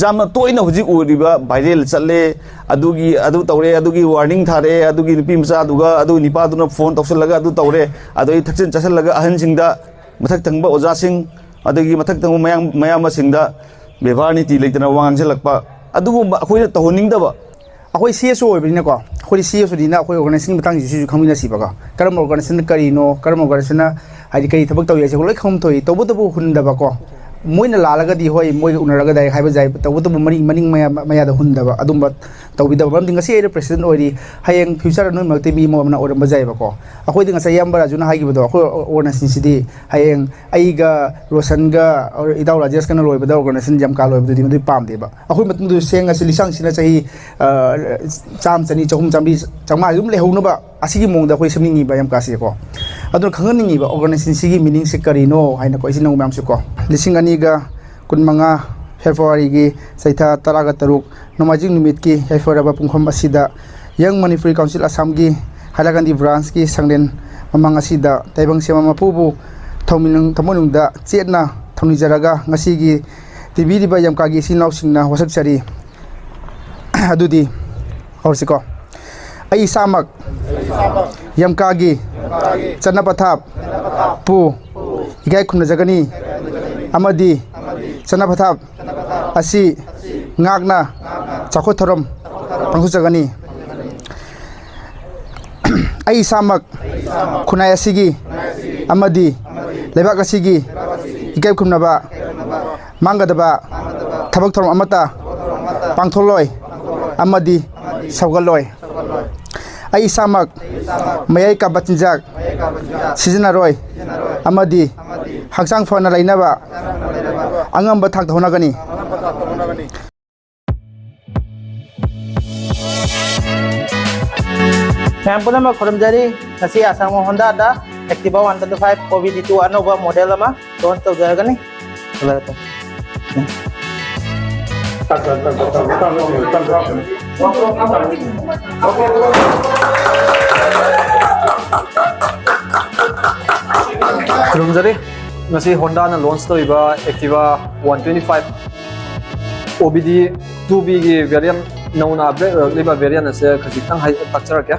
ꯌꯥꯝꯅ ꯇꯣꯏꯅ ꯍꯧꯖꯤꯛ ꯑꯣꯏꯔꯤꯕ ꯚꯥꯏꯔꯦꯜ ꯆꯠꯂꯦ, ꯑꯗꯨꯒꯤ ꯑꯗꯨ ꯇꯧꯔꯦ, ꯑꯗꯨꯒꯤ ꯋꯥꯔꯅꯤꯡ ꯊꯥꯔꯛꯑꯦ, ꯑꯗꯨꯒꯤ ꯅꯨꯄꯤ ꯃꯆꯥꯗꯨꯒ ꯑꯗꯨꯒꯤ ꯅꯤꯄꯥꯗꯨꯅ ꯐꯣꯟ ꯇꯧꯁꯜꯂꯒ ꯑꯗꯨ ꯇꯧꯔꯦ, ꯑꯗꯩ ꯊꯛꯆꯤꯟ ꯆꯥꯁꯜꯂꯒ ꯑꯍꯟꯁꯤꯡꯗ ꯃꯊꯛ ꯊꯪꯕ ꯑꯣꯖꯥꯁꯤꯡ, ꯑꯗꯒꯤ ꯃꯊꯛ ꯊꯪꯕ ꯃꯌꯥꯝ-, ꯃꯌꯥꯝꯕꯁꯤꯡꯗ ꯕꯦꯕꯥꯔ ꯅꯤꯇꯤ ꯂꯩꯇꯅ ꯋꯥ ꯉꯥꯡꯁꯤꯜꯂꯛꯄ, ꯑꯗꯨꯒꯨꯝꯕ ꯑꯩꯈꯣꯏꯅ ꯇꯧꯍꯟꯅꯤꯡꯗꯕ꯫ ꯑꯩꯈꯣꯏ ꯁꯤ ꯑꯦꯁ ꯑꯣ ꯑꯣꯏꯕꯅꯤꯅꯀꯣ, ꯑꯩꯈꯣꯏꯗꯤ ꯁꯤ ꯑꯦꯁ ꯑꯣꯅꯤꯅ ꯑꯩꯈꯣꯏ ꯑꯣꯔꯒꯅꯥꯏꯖꯦꯁꯟꯒꯤ ꯃꯇꯥꯡꯁꯤꯁꯨ ꯈꯪꯃꯤꯟꯅꯁꯤꯕꯀꯣ꯫ ꯀꯔꯝꯕ ꯑꯣꯔꯒꯅꯥꯏꯖꯦꯁꯟ ꯀꯔꯤꯅꯣ, ꯀꯔꯝꯕ ꯑꯣꯔꯒꯅꯥꯏꯖꯦꯁꯟꯅ ꯍꯥꯏꯗꯤ ꯀꯔꯤ ꯊꯕꯛ ꯇꯧꯔꯤ ꯍꯥꯏꯁꯦ ꯑꯩꯈꯣꯏ ꯂꯣꯏ ꯈꯪꯐꯝ ꯊꯣꯛꯏ꯫ ꯇꯧꯕꯇꯕꯨ ꯍꯨꯟꯗꯕꯀꯣ, ꯃꯣꯏꯅ ꯂꯥꯜꯂꯒꯗꯤ ꯍꯣꯏ, ꯃꯣꯏꯒ ꯎꯅꯔꯒ ꯗꯥꯏꯔꯦꯛ ꯍꯥꯏꯕ ꯌꯥꯏ, ꯇꯧꯕꯇꯕꯨ ꯃꯅꯤꯡ ꯃꯅꯤꯡ ꯃꯌꯥ ꯃꯌꯥꯗ ꯍꯨꯟꯗꯕ ꯑꯗꯨꯝꯕ ꯇꯧꯕꯤꯗꯕ꯫ ꯃꯔꯝꯗꯤ ꯉꯁꯤ ꯑꯩꯅ ꯄ꯭ꯔꯦꯁꯤꯗꯦꯟ ꯑꯣꯏꯔꯤ, ꯍꯌꯦꯡ ꯐ꯭ꯌꯨꯆꯔꯗ ꯅꯣꯏ ꯃꯔꯛꯇ ꯃꯤ ꯑꯃ ꯑꯃꯅ ꯑꯣꯏꯔꯝꯕ ꯌꯥꯏꯕꯀꯣ꯫ ꯑꯩꯈꯣꯏꯗꯤ ꯉꯁꯥꯏ ꯏꯌꯥꯝꯕ ꯔꯥꯖꯨꯅ ꯍꯥꯏꯈꯤꯕꯗꯣ, ꯑꯩꯈꯣꯏ ꯑꯣꯔꯒꯅꯥꯏꯖꯦꯁꯟꯁꯤꯗꯤ ꯍꯌꯦꯡ ꯑꯩꯒ ꯔꯣꯁꯟꯒ ꯏꯇꯥꯎ ꯔꯥꯖꯦꯁꯀꯅ ꯂꯣꯏꯕꯗ ꯑꯣꯔꯒꯅꯥꯏꯖꯦꯁꯟ ꯌꯥꯝ ꯀꯥ ꯂꯣꯏꯕꯗꯨꯗꯤ ꯃꯗꯨ ꯄꯥꯝꯗꯦꯕ꯫ ꯑꯩꯈꯣꯏ ꯃꯇꯨꯡꯗ ꯁꯦꯡ ꯑꯁꯤ ꯂꯤꯁꯥꯡꯁꯤꯅ ꯆꯍꯤ, ꯑ, ꯆꯥꯝꯃ, ꯆꯅꯤ, ꯆꯍꯨꯝ, ꯆꯥꯝꯃꯔꯤ, ꯆꯥꯝꯃꯉꯥ ꯑꯗꯨꯝ ꯂꯩꯍꯧꯅꯕ ꯑꯁꯤꯒꯤ ꯃꯑꯣꯡꯗ ꯑꯩꯈꯣꯏ ꯁꯦꯝꯅꯤꯡꯉꯤꯕ ꯌꯥꯝ ꯀꯥꯁꯤꯀꯣ꯫ ꯑꯗꯨꯅ ꯈꯪꯍꯟꯅꯤꯡꯉꯤꯕ ꯑꯣꯔꯒꯅꯥꯏꯖꯦꯁꯟꯁꯤꯒꯤ ꯃꯤꯅꯤꯡꯁꯦ ꯀꯔꯤꯅꯣ ꯍꯥꯏꯅꯀꯣ, ꯏꯆꯤꯟ ꯏꯅꯥꯎ ꯃꯌꯥꯝꯁꯨꯀꯣ꯫ ꯂꯤꯁꯤꯡ ꯑꯅꯤꯒ ꯀꯨꯟꯃꯉꯥ ꯐꯦꯕ꯭ꯔꯨꯋꯥꯔꯤꯒꯤ ꯆꯩꯊꯥ ꯇꯔꯥꯒ ꯇꯔꯨꯛ, ꯅꯣꯡꯃꯥꯏꯖꯤꯡ ꯅꯨꯃꯤꯠꯀꯤ ꯌꯥꯏꯐꯔꯕ ꯄꯨꯡꯐꯝ ꯑꯁꯤꯗ Young Manipuri Council Assamꯒꯤ ꯍꯥꯏꯂꯥꯀꯟꯗꯤ ꯕ꯭ꯔꯥꯟꯁꯀꯤ ꯁꯪꯂꯦꯟ ꯃꯃꯥꯡ ꯑꯁꯤꯗ ꯇꯥꯏꯕꯪ ꯁꯦꯝꯕ ꯃꯄꯨꯕꯨ ꯊꯧꯃꯤꯅꯨꯡ-, ꯊꯃꯣꯏꯅꯨꯡꯗ ꯆꯦꯠꯅ ꯊꯧꯅꯤꯖꯔꯒ ꯉꯁꯤꯒꯤ ꯇꯤꯕꯤꯔꯤꯕ ꯌꯥꯝꯀꯥꯒꯤ ꯏꯆꯤꯟ ꯏꯅꯥꯎꯁꯤꯡꯅ ꯋꯥꯁꯛꯆꯔꯤ꯫ ꯑꯗꯨꯗꯤ ꯍꯧꯔꯁꯤꯀꯣ꯫ ꯑꯩ ꯏꯁꯥꯃꯛ ꯌꯥꯝꯀꯥꯒꯤ ꯆꯠꯅ ꯄꯊꯥꯞ ꯄꯨ ꯏꯀꯥꯏ ꯈꯨꯝꯅꯖꯒꯅꯤ ꯑꯃꯗꯤ ꯆꯠꯅ ꯄꯊꯥꯞ ꯑꯁꯤ ꯉꯥꯛꯅ ꯆꯥꯎꯈꯠ ꯊꯧꯔꯝ ꯄꯥꯡꯊꯣꯛꯆꯒꯅꯤ꯫ ꯑꯩ ꯏꯁꯥꯃꯛ ꯈꯨꯟꯅꯥꯏ ꯑꯁꯤꯒꯤ ꯑꯃꯗꯤ ꯂꯩꯕꯥꯛ ꯑꯁꯤꯒꯤ ꯏꯀꯥꯏ ꯈꯨꯝꯅꯕ ꯃꯥꯡꯒꯗꯕ ꯊꯕꯛ ꯊꯧꯔꯝ ꯑꯃꯠꯇ ꯄꯥꯡꯊꯣꯛꯂꯣꯏ ꯑꯃꯗꯤ ꯁꯧꯒꯠꯂꯣꯏ꯫ ꯑꯩ ꯏꯁꯥꯃꯛ ꯃꯌꯥꯏ ꯀꯥꯕ ꯆꯤꯟꯖꯥꯛ ꯁꯤꯖꯤꯟꯅꯔꯣꯏ ꯑꯃꯗꯤ ꯍꯛꯆꯥꯡ ꯐꯅ ꯂꯩꯅꯕ ꯑꯉꯝꯕ ꯊꯥꯛꯇ ꯍꯣꯠꯅꯒꯅꯤ꯫ ꯃꯌꯥꯝ ꯄꯨꯝꯅꯃꯛ ꯈꯨꯔꯨꯝꯖꯔꯤ꯫ ꯉꯁꯤ ꯑꯁꯥꯝ ꯍꯣꯟꯗꯥꯗ Activa one twenty five O B D two ꯑꯅꯧꯕ ꯃꯣꯗꯦꯜ ꯑꯃ ꯂꯣꯟꯆ ꯇꯧꯖꯔꯒꯅꯤ꯫ ꯈꯨꯔꯨꯝꯖꯔꯤ꯫ ꯉꯁꯤ ꯍꯣꯟꯗꯥꯅ ꯂꯣꯟꯆ ꯇꯧꯔꯤꯕ Activa one twenty five O B D two B ꯒꯤ variant, ꯅꯧꯅ ꯑꯞꯗꯦꯠ ꯑꯣꯏꯔꯛꯂꯤꯕ variant ꯑꯁꯦ ꯈꯖꯤꯛꯇꯪ ꯍꯥꯏ-, ꯇꯥꯛꯆꯔꯛꯀꯦ꯫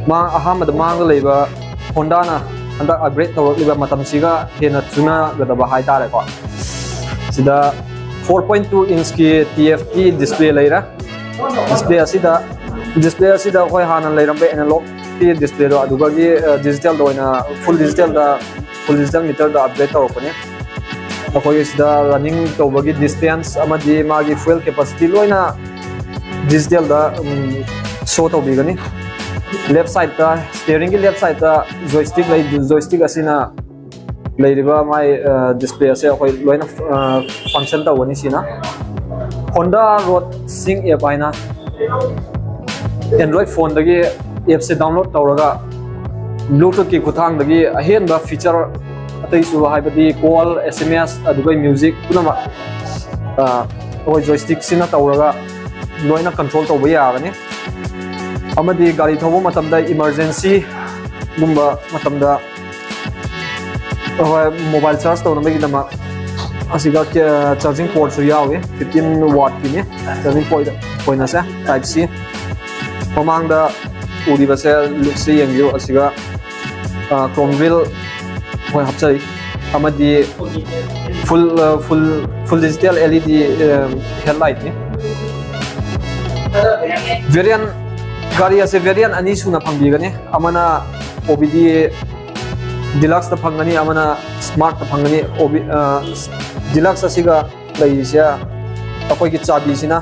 ꯃꯥ ꯑꯍꯥꯟꯕꯗ ꯃꯥꯡꯗ ꯂꯩꯕ ꯍꯣꯟꯗꯥꯅ ꯍꯟꯗꯛ ꯑꯞꯒ꯭ꯔꯦꯗ ꯇꯧꯔꯛꯂꯤꯕ ꯃꯇꯝꯁꯤꯒ ꯍꯦꯟꯅ ꯆꯨꯅꯒꯗꯕ ꯍꯥꯏꯇꯥꯔꯦꯀꯣ꯫ ꯁꯤꯗ four point two inch ꯀꯤ T F T display ꯂꯩꯔꯦ꯫ Display ꯑꯁꯤꯗ, display ꯑꯁꯤꯗ ꯑꯩꯈꯣꯏ ꯍꯥꯟꯅ ꯂꯩꯔꯝꯕ analog ꯀꯤ display ꯗꯣ ꯑꯗꯨꯗꯒꯤ, ꯑ, digital ꯗ ꯑꯣꯏꯅ full digital ꯗ, full digital meter ꯗ upgrade ꯇꯧꯔꯛꯄꯅꯤ꯫ ꯑꯩꯈꯣꯏꯒꯤ ꯁꯤꯗ ꯔꯟꯅꯤꯡ ꯇꯧꯕꯒꯤ ꯗꯤꯁꯇꯦꯟꯁ ꯑꯃꯗꯤ ꯃꯥꯒꯤ ꯐ꯭ꯌꯨꯑꯦꯜ ꯀꯦꯄꯥꯁꯤꯇꯤ ꯂꯣꯏꯅ ꯗꯤꯖꯤꯇꯦꯜꯗ ꯁꯣ ꯇꯧꯕꯤꯒꯅꯤ꯫ ꯂꯦꯐ ꯁꯥꯏꯗꯇ, ꯁ꯭ꯇꯤꯌꯔꯤꯡꯒꯤ ꯂꯦꯐ ꯁꯥꯏꯗꯇ ꯖꯣꯏꯁꯇꯤꯛ ꯂꯩ꯫ ꯖꯣꯏꯁꯇꯤꯛ ꯑꯁꯤꯅ ꯂꯩꯔꯤꯕ ꯃꯥꯏ ꯗꯤꯁꯄ꯭ꯂꯦ ꯑꯁꯦ ꯑꯩꯈꯣꯏ ꯂꯣꯏꯅ ꯐꯪꯁꯟ ꯇꯧꯒꯅꯤ꯫ ꯁꯤꯅ ꯍꯣꯟꯗꯥ ꯔꯣꯗ ꯁꯤꯡ ꯑꯦꯞ ꯍꯥꯏꯅ ꯑꯦꯟꯗ꯭ꯔꯣꯏꯗ ꯐꯣꯟꯗꯒꯤ ꯑꯦꯞꯁꯦ ꯗꯥꯎꯟꯂꯣꯗ ꯇꯧꯔꯒ ꯕ꯭ꯂꯨꯇꯨꯠꯀꯤ ꯈꯨꯠꯊꯥꯡꯗꯒꯤ ꯑꯍꯦꯟꯕ ꯐꯤꯆꯔ ꯑꯇꯩꯁꯨ, ꯍꯥꯏꯕꯗꯤ ꯀꯣꯜ, ꯑꯦꯁ ꯑꯦꯝ ꯑꯦꯁ, ꯑꯗꯨꯒ ꯃ꯭ꯌꯨꯖꯤꯛ ꯄꯨꯝꯅꯃꯛ ꯑꯩꯈꯣꯏ ꯖꯣꯏꯁꯇꯤꯛꯁꯤꯅ ꯇꯧꯔꯒ ꯂꯣꯏꯅ ꯀꯟꯇ꯭ꯔꯣꯜ ꯇꯧꯕ ꯌꯥꯒꯅꯤ꯫ ꯑꯃꯗꯤ ꯒꯥꯔꯤ ꯊꯧꯕ ꯃꯇꯝꯗ ꯏꯃꯥꯔꯖꯦꯟꯁꯤꯒꯨꯝꯕ ꯃꯇꯝꯗ ꯑꯩꯈꯣꯏ ꯃꯣꯕꯥꯏꯜ ꯆꯥꯔꯖ ꯇꯧꯅꯕꯒꯤꯗꯃꯛ ꯑꯁꯤꯗ ꯆꯥꯔꯖꯤꯡ ꯄꯣꯔꯠꯁꯨ ꯌꯥꯎꯏ꯫ ꯐꯤꯐꯇꯤꯟ ꯋꯥꯠꯀꯤꯅꯤ ꯆꯥꯔꯖꯤꯡ ꯄꯣꯏꯟꯠ ꯑꯣꯏꯅꯁꯦ, ꯇꯥꯏꯞ ꯁꯤ꯫ ꯃꯃꯥꯡꯗ ꯎꯔꯤꯕꯁꯦ, ꯂꯨꯛꯁꯦ ꯌꯦꯡꯕꯤꯌꯨ꯫ ꯑꯁꯤꯒ ꯀ꯭ꯔꯣꯝ ꯒ꯭ꯔꯤꯜ ꯑꯩꯈꯣꯏ ꯍꯥꯞꯆꯔꯤ, ꯑꯃꯗꯤ ꯐꯨꯜ ꯐꯨꯜ ꯐꯨꯜ ꯗꯤꯖꯤꯇꯦꯜ ꯑꯦꯜ ꯏ ꯗꯤ ꯍꯦꯗꯂꯥꯏꯠꯅꯤ꯫ ꯚꯦꯔꯤꯌꯟ ꯒꯥꯔꯤ ꯑꯁꯦ ꯚꯦꯔꯤꯌꯟ ꯑꯅꯤ ꯁꯨꯅ ꯐꯪꯕꯤꯒꯅꯤ꯫ ꯑꯃꯅ ꯑꯣ ꯕꯤ ꯗꯤ ꯗꯤꯂꯛꯁꯇ ꯐꯪꯒꯅꯤ, ꯑꯃꯅ ꯁ꯭ꯃꯥꯔꯠꯇ ꯐꯪꯒꯅꯤ꯫ ꯑꯣ ꯕꯤ ꯗꯤꯂꯛꯁ ꯑꯁꯤꯒ ꯂꯩꯔꯤꯁꯦ ꯑꯩꯈꯣꯏꯒꯤ ꯆꯥꯕꯤꯁꯤꯅ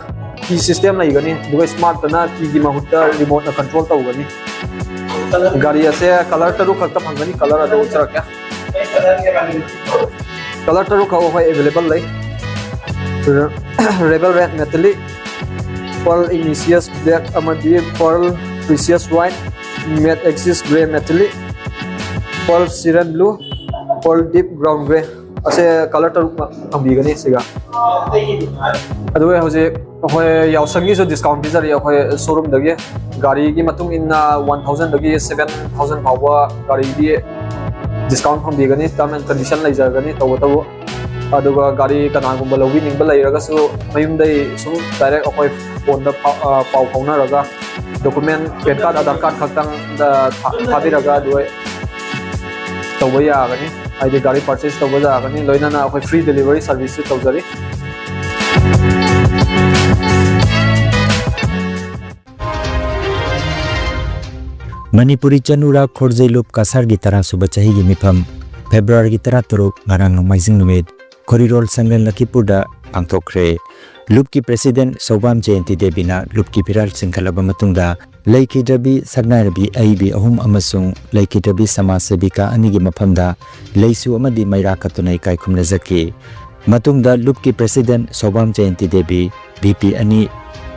ꯀꯤ ꯁꯤꯁꯇꯦꯝ ꯂꯩꯒꯅꯤ, ꯑꯗꯨꯒ ꯁ꯭ꯃꯥꯔꯠꯇꯅ ꯀꯤꯒꯤ ꯃꯍꯨꯠꯇ ꯔꯤꯃꯣꯠꯅ ꯀꯟꯇ꯭ꯔꯣꯜ ꯇꯧꯒꯅꯤ꯫ ꯒꯥꯔꯤ ꯑꯁꯦ ꯀꯂꯔ ꯇꯔꯨꯛ ꯈꯛꯇ ꯐꯪꯒꯅꯤ, ꯀꯂꯔ ꯑꯗꯨ ꯎꯠꯆꯔꯛꯀꯦ꯫ ꯀꯂꯔ ꯇꯔꯨꯛ ꯈꯛ ꯑꯩꯈꯣꯏ ꯑꯦꯚꯦꯂꯦꯕꯜ ꯂꯩ꯫ Rebel red metallic, pearl igneous black ꯑꯃꯗꯤ pearl precious white, matte axis grey metallic, pearl siren blue, pearl deep brown grey. ꯑꯁꯦ ꯀꯂꯔ ꯇꯔꯨꯛꯃꯛ ꯐꯪꯕꯤꯒꯅꯤ ꯁꯤꯒ꯫ ꯑꯗꯨꯒ ꯍꯧꯖꯤꯛ ꯑꯩꯈꯣꯏ ꯌꯥꯎꯁꯪꯒꯤꯁꯨ ꯗꯤꯁꯀꯥꯎꯟ ꯄꯤꯖꯔꯤ ꯑꯩꯈꯣꯏ ꯁꯣꯔꯨꯝꯗꯒꯤ꯫ ꯒꯥꯔꯤꯒꯤ ꯃꯇꯨꯡ ꯏꯟꯅ ꯋꯥꯟ ꯊꯥꯎꯖꯟꯗꯒꯤ ꯁꯚꯦꯟ ꯊꯥꯎꯖꯟ ꯐꯥꯎꯕ ꯒꯥꯔꯤꯒꯤ ꯗꯤꯁꯀꯥꯎꯟ ꯐꯪꯕꯤꯒꯅꯤ꯫ ꯇꯔꯝ ꯑꯦꯟ ꯀꯟꯗꯤꯁꯟ ꯂꯩꯖꯒꯅꯤ ꯇꯧꯕꯇꯕꯨ꯫ ꯑꯗꯨꯒ ꯒꯥꯔꯤ ꯀꯅꯥꯒꯨꯝꯕ ꯂꯧꯕꯤꯅꯤꯡꯕ ꯂꯩꯔꯒꯁꯨ ꯃꯌꯨꯝꯗꯒꯤ ꯁꯨꯝ ꯗꯥꯏꯔꯦꯛ ꯑꯩꯈꯣꯏ ꯐꯣꯟꯗ ꯄꯥꯎ, ꯑ, ꯄꯥꯎ ꯐꯥꯎꯅꯔꯒ document, PAN card, Aadhaar card ꯈꯛꯇꯪꯗ ꯊꯥ-, ꯊꯥꯕꯤꯔꯒ ꯑꯗꯨ ꯇꯧꯕ ꯌꯥꯒꯅꯤ꯫ ꯍꯥꯏꯗꯤ ꯒꯥꯔꯤ ꯄꯔꯆꯦꯁ ꯇꯧꯕ ꯌꯥꯒꯅꯤ, ꯂꯣꯏꯅꯅ ꯑꯩꯈꯣꯏ ꯐ꯭ꯔꯤ ꯗꯦꯂꯤꯚꯔꯤ ꯁꯥꯔꯚꯤꯁꯁꯨ ꯇꯧꯖꯔꯤ꯫ ꯃꯅꯤꯄꯨꯔꯤ ꯆꯅꯨꯔꯥ ꯈꯣꯔꯖꯩꯂꯨꯞ ꯀꯁꯥꯔꯒꯤ ꯇꯔꯥꯁꯨꯕ ꯆꯍꯤꯒꯤ ꯃꯤꯐꯝ, ꯐꯦꯕ꯭ꯔꯨꯋꯥꯔꯤꯒꯤ ꯇꯔꯥꯇꯔꯨꯛ, ꯉꯔꯥꯡ ꯅꯣꯡꯃꯥꯏꯖꯤꯡ ꯅꯨꯃꯤꯠ꯫ ꯈꯣꯔꯤꯔꯣꯜ ꯁꯪꯂꯦꯟ ꯂꯈꯤꯄꯨꯔꯗ ꯄꯥꯡꯊꯣꯛꯈ꯭ꯔꯦ꯫ ꯂꯨꯞꯀꯤ president ꯁꯧꯕꯥꯝ ꯖꯌꯟꯇꯤ ꯗꯦꯕꯤꯅ ꯂꯨꯞꯀꯤ ꯐꯤꯔꯥꯜ ꯆꯤꯡꯈꯠꯂꯕ ꯃꯇꯨꯡꯗ ꯂꯩꯈꯤꯗ꯭ꯔꯕꯤ ꯁꯛꯅꯥꯏꯔꯕꯤ ꯑꯏꯕꯤ ꯑꯍꯨꯝ ꯑꯃꯁꯨꯡ ꯂꯩꯈꯤꯗ꯭ꯔꯕꯤ ꯁꯃꯥꯖ ꯁꯦꯕꯤꯀꯥ ꯑꯅꯤꯒꯤ ꯃꯐꯝꯗ ꯂꯩꯁꯨ ꯑꯃꯗꯤ ꯃꯩꯔꯥ ꯀꯠꯇꯨꯅ ꯏꯀꯥꯏ ꯈꯨꯝꯅꯖꯈꯤ꯫ ꯃꯇꯨꯡꯗ ꯂꯨꯞꯀꯤ president ꯁꯧꯕꯥꯝ ꯖꯌꯟꯇꯤ ꯗꯦꯕꯤ, ꯚꯤꯄꯤ ꯑꯅꯤ,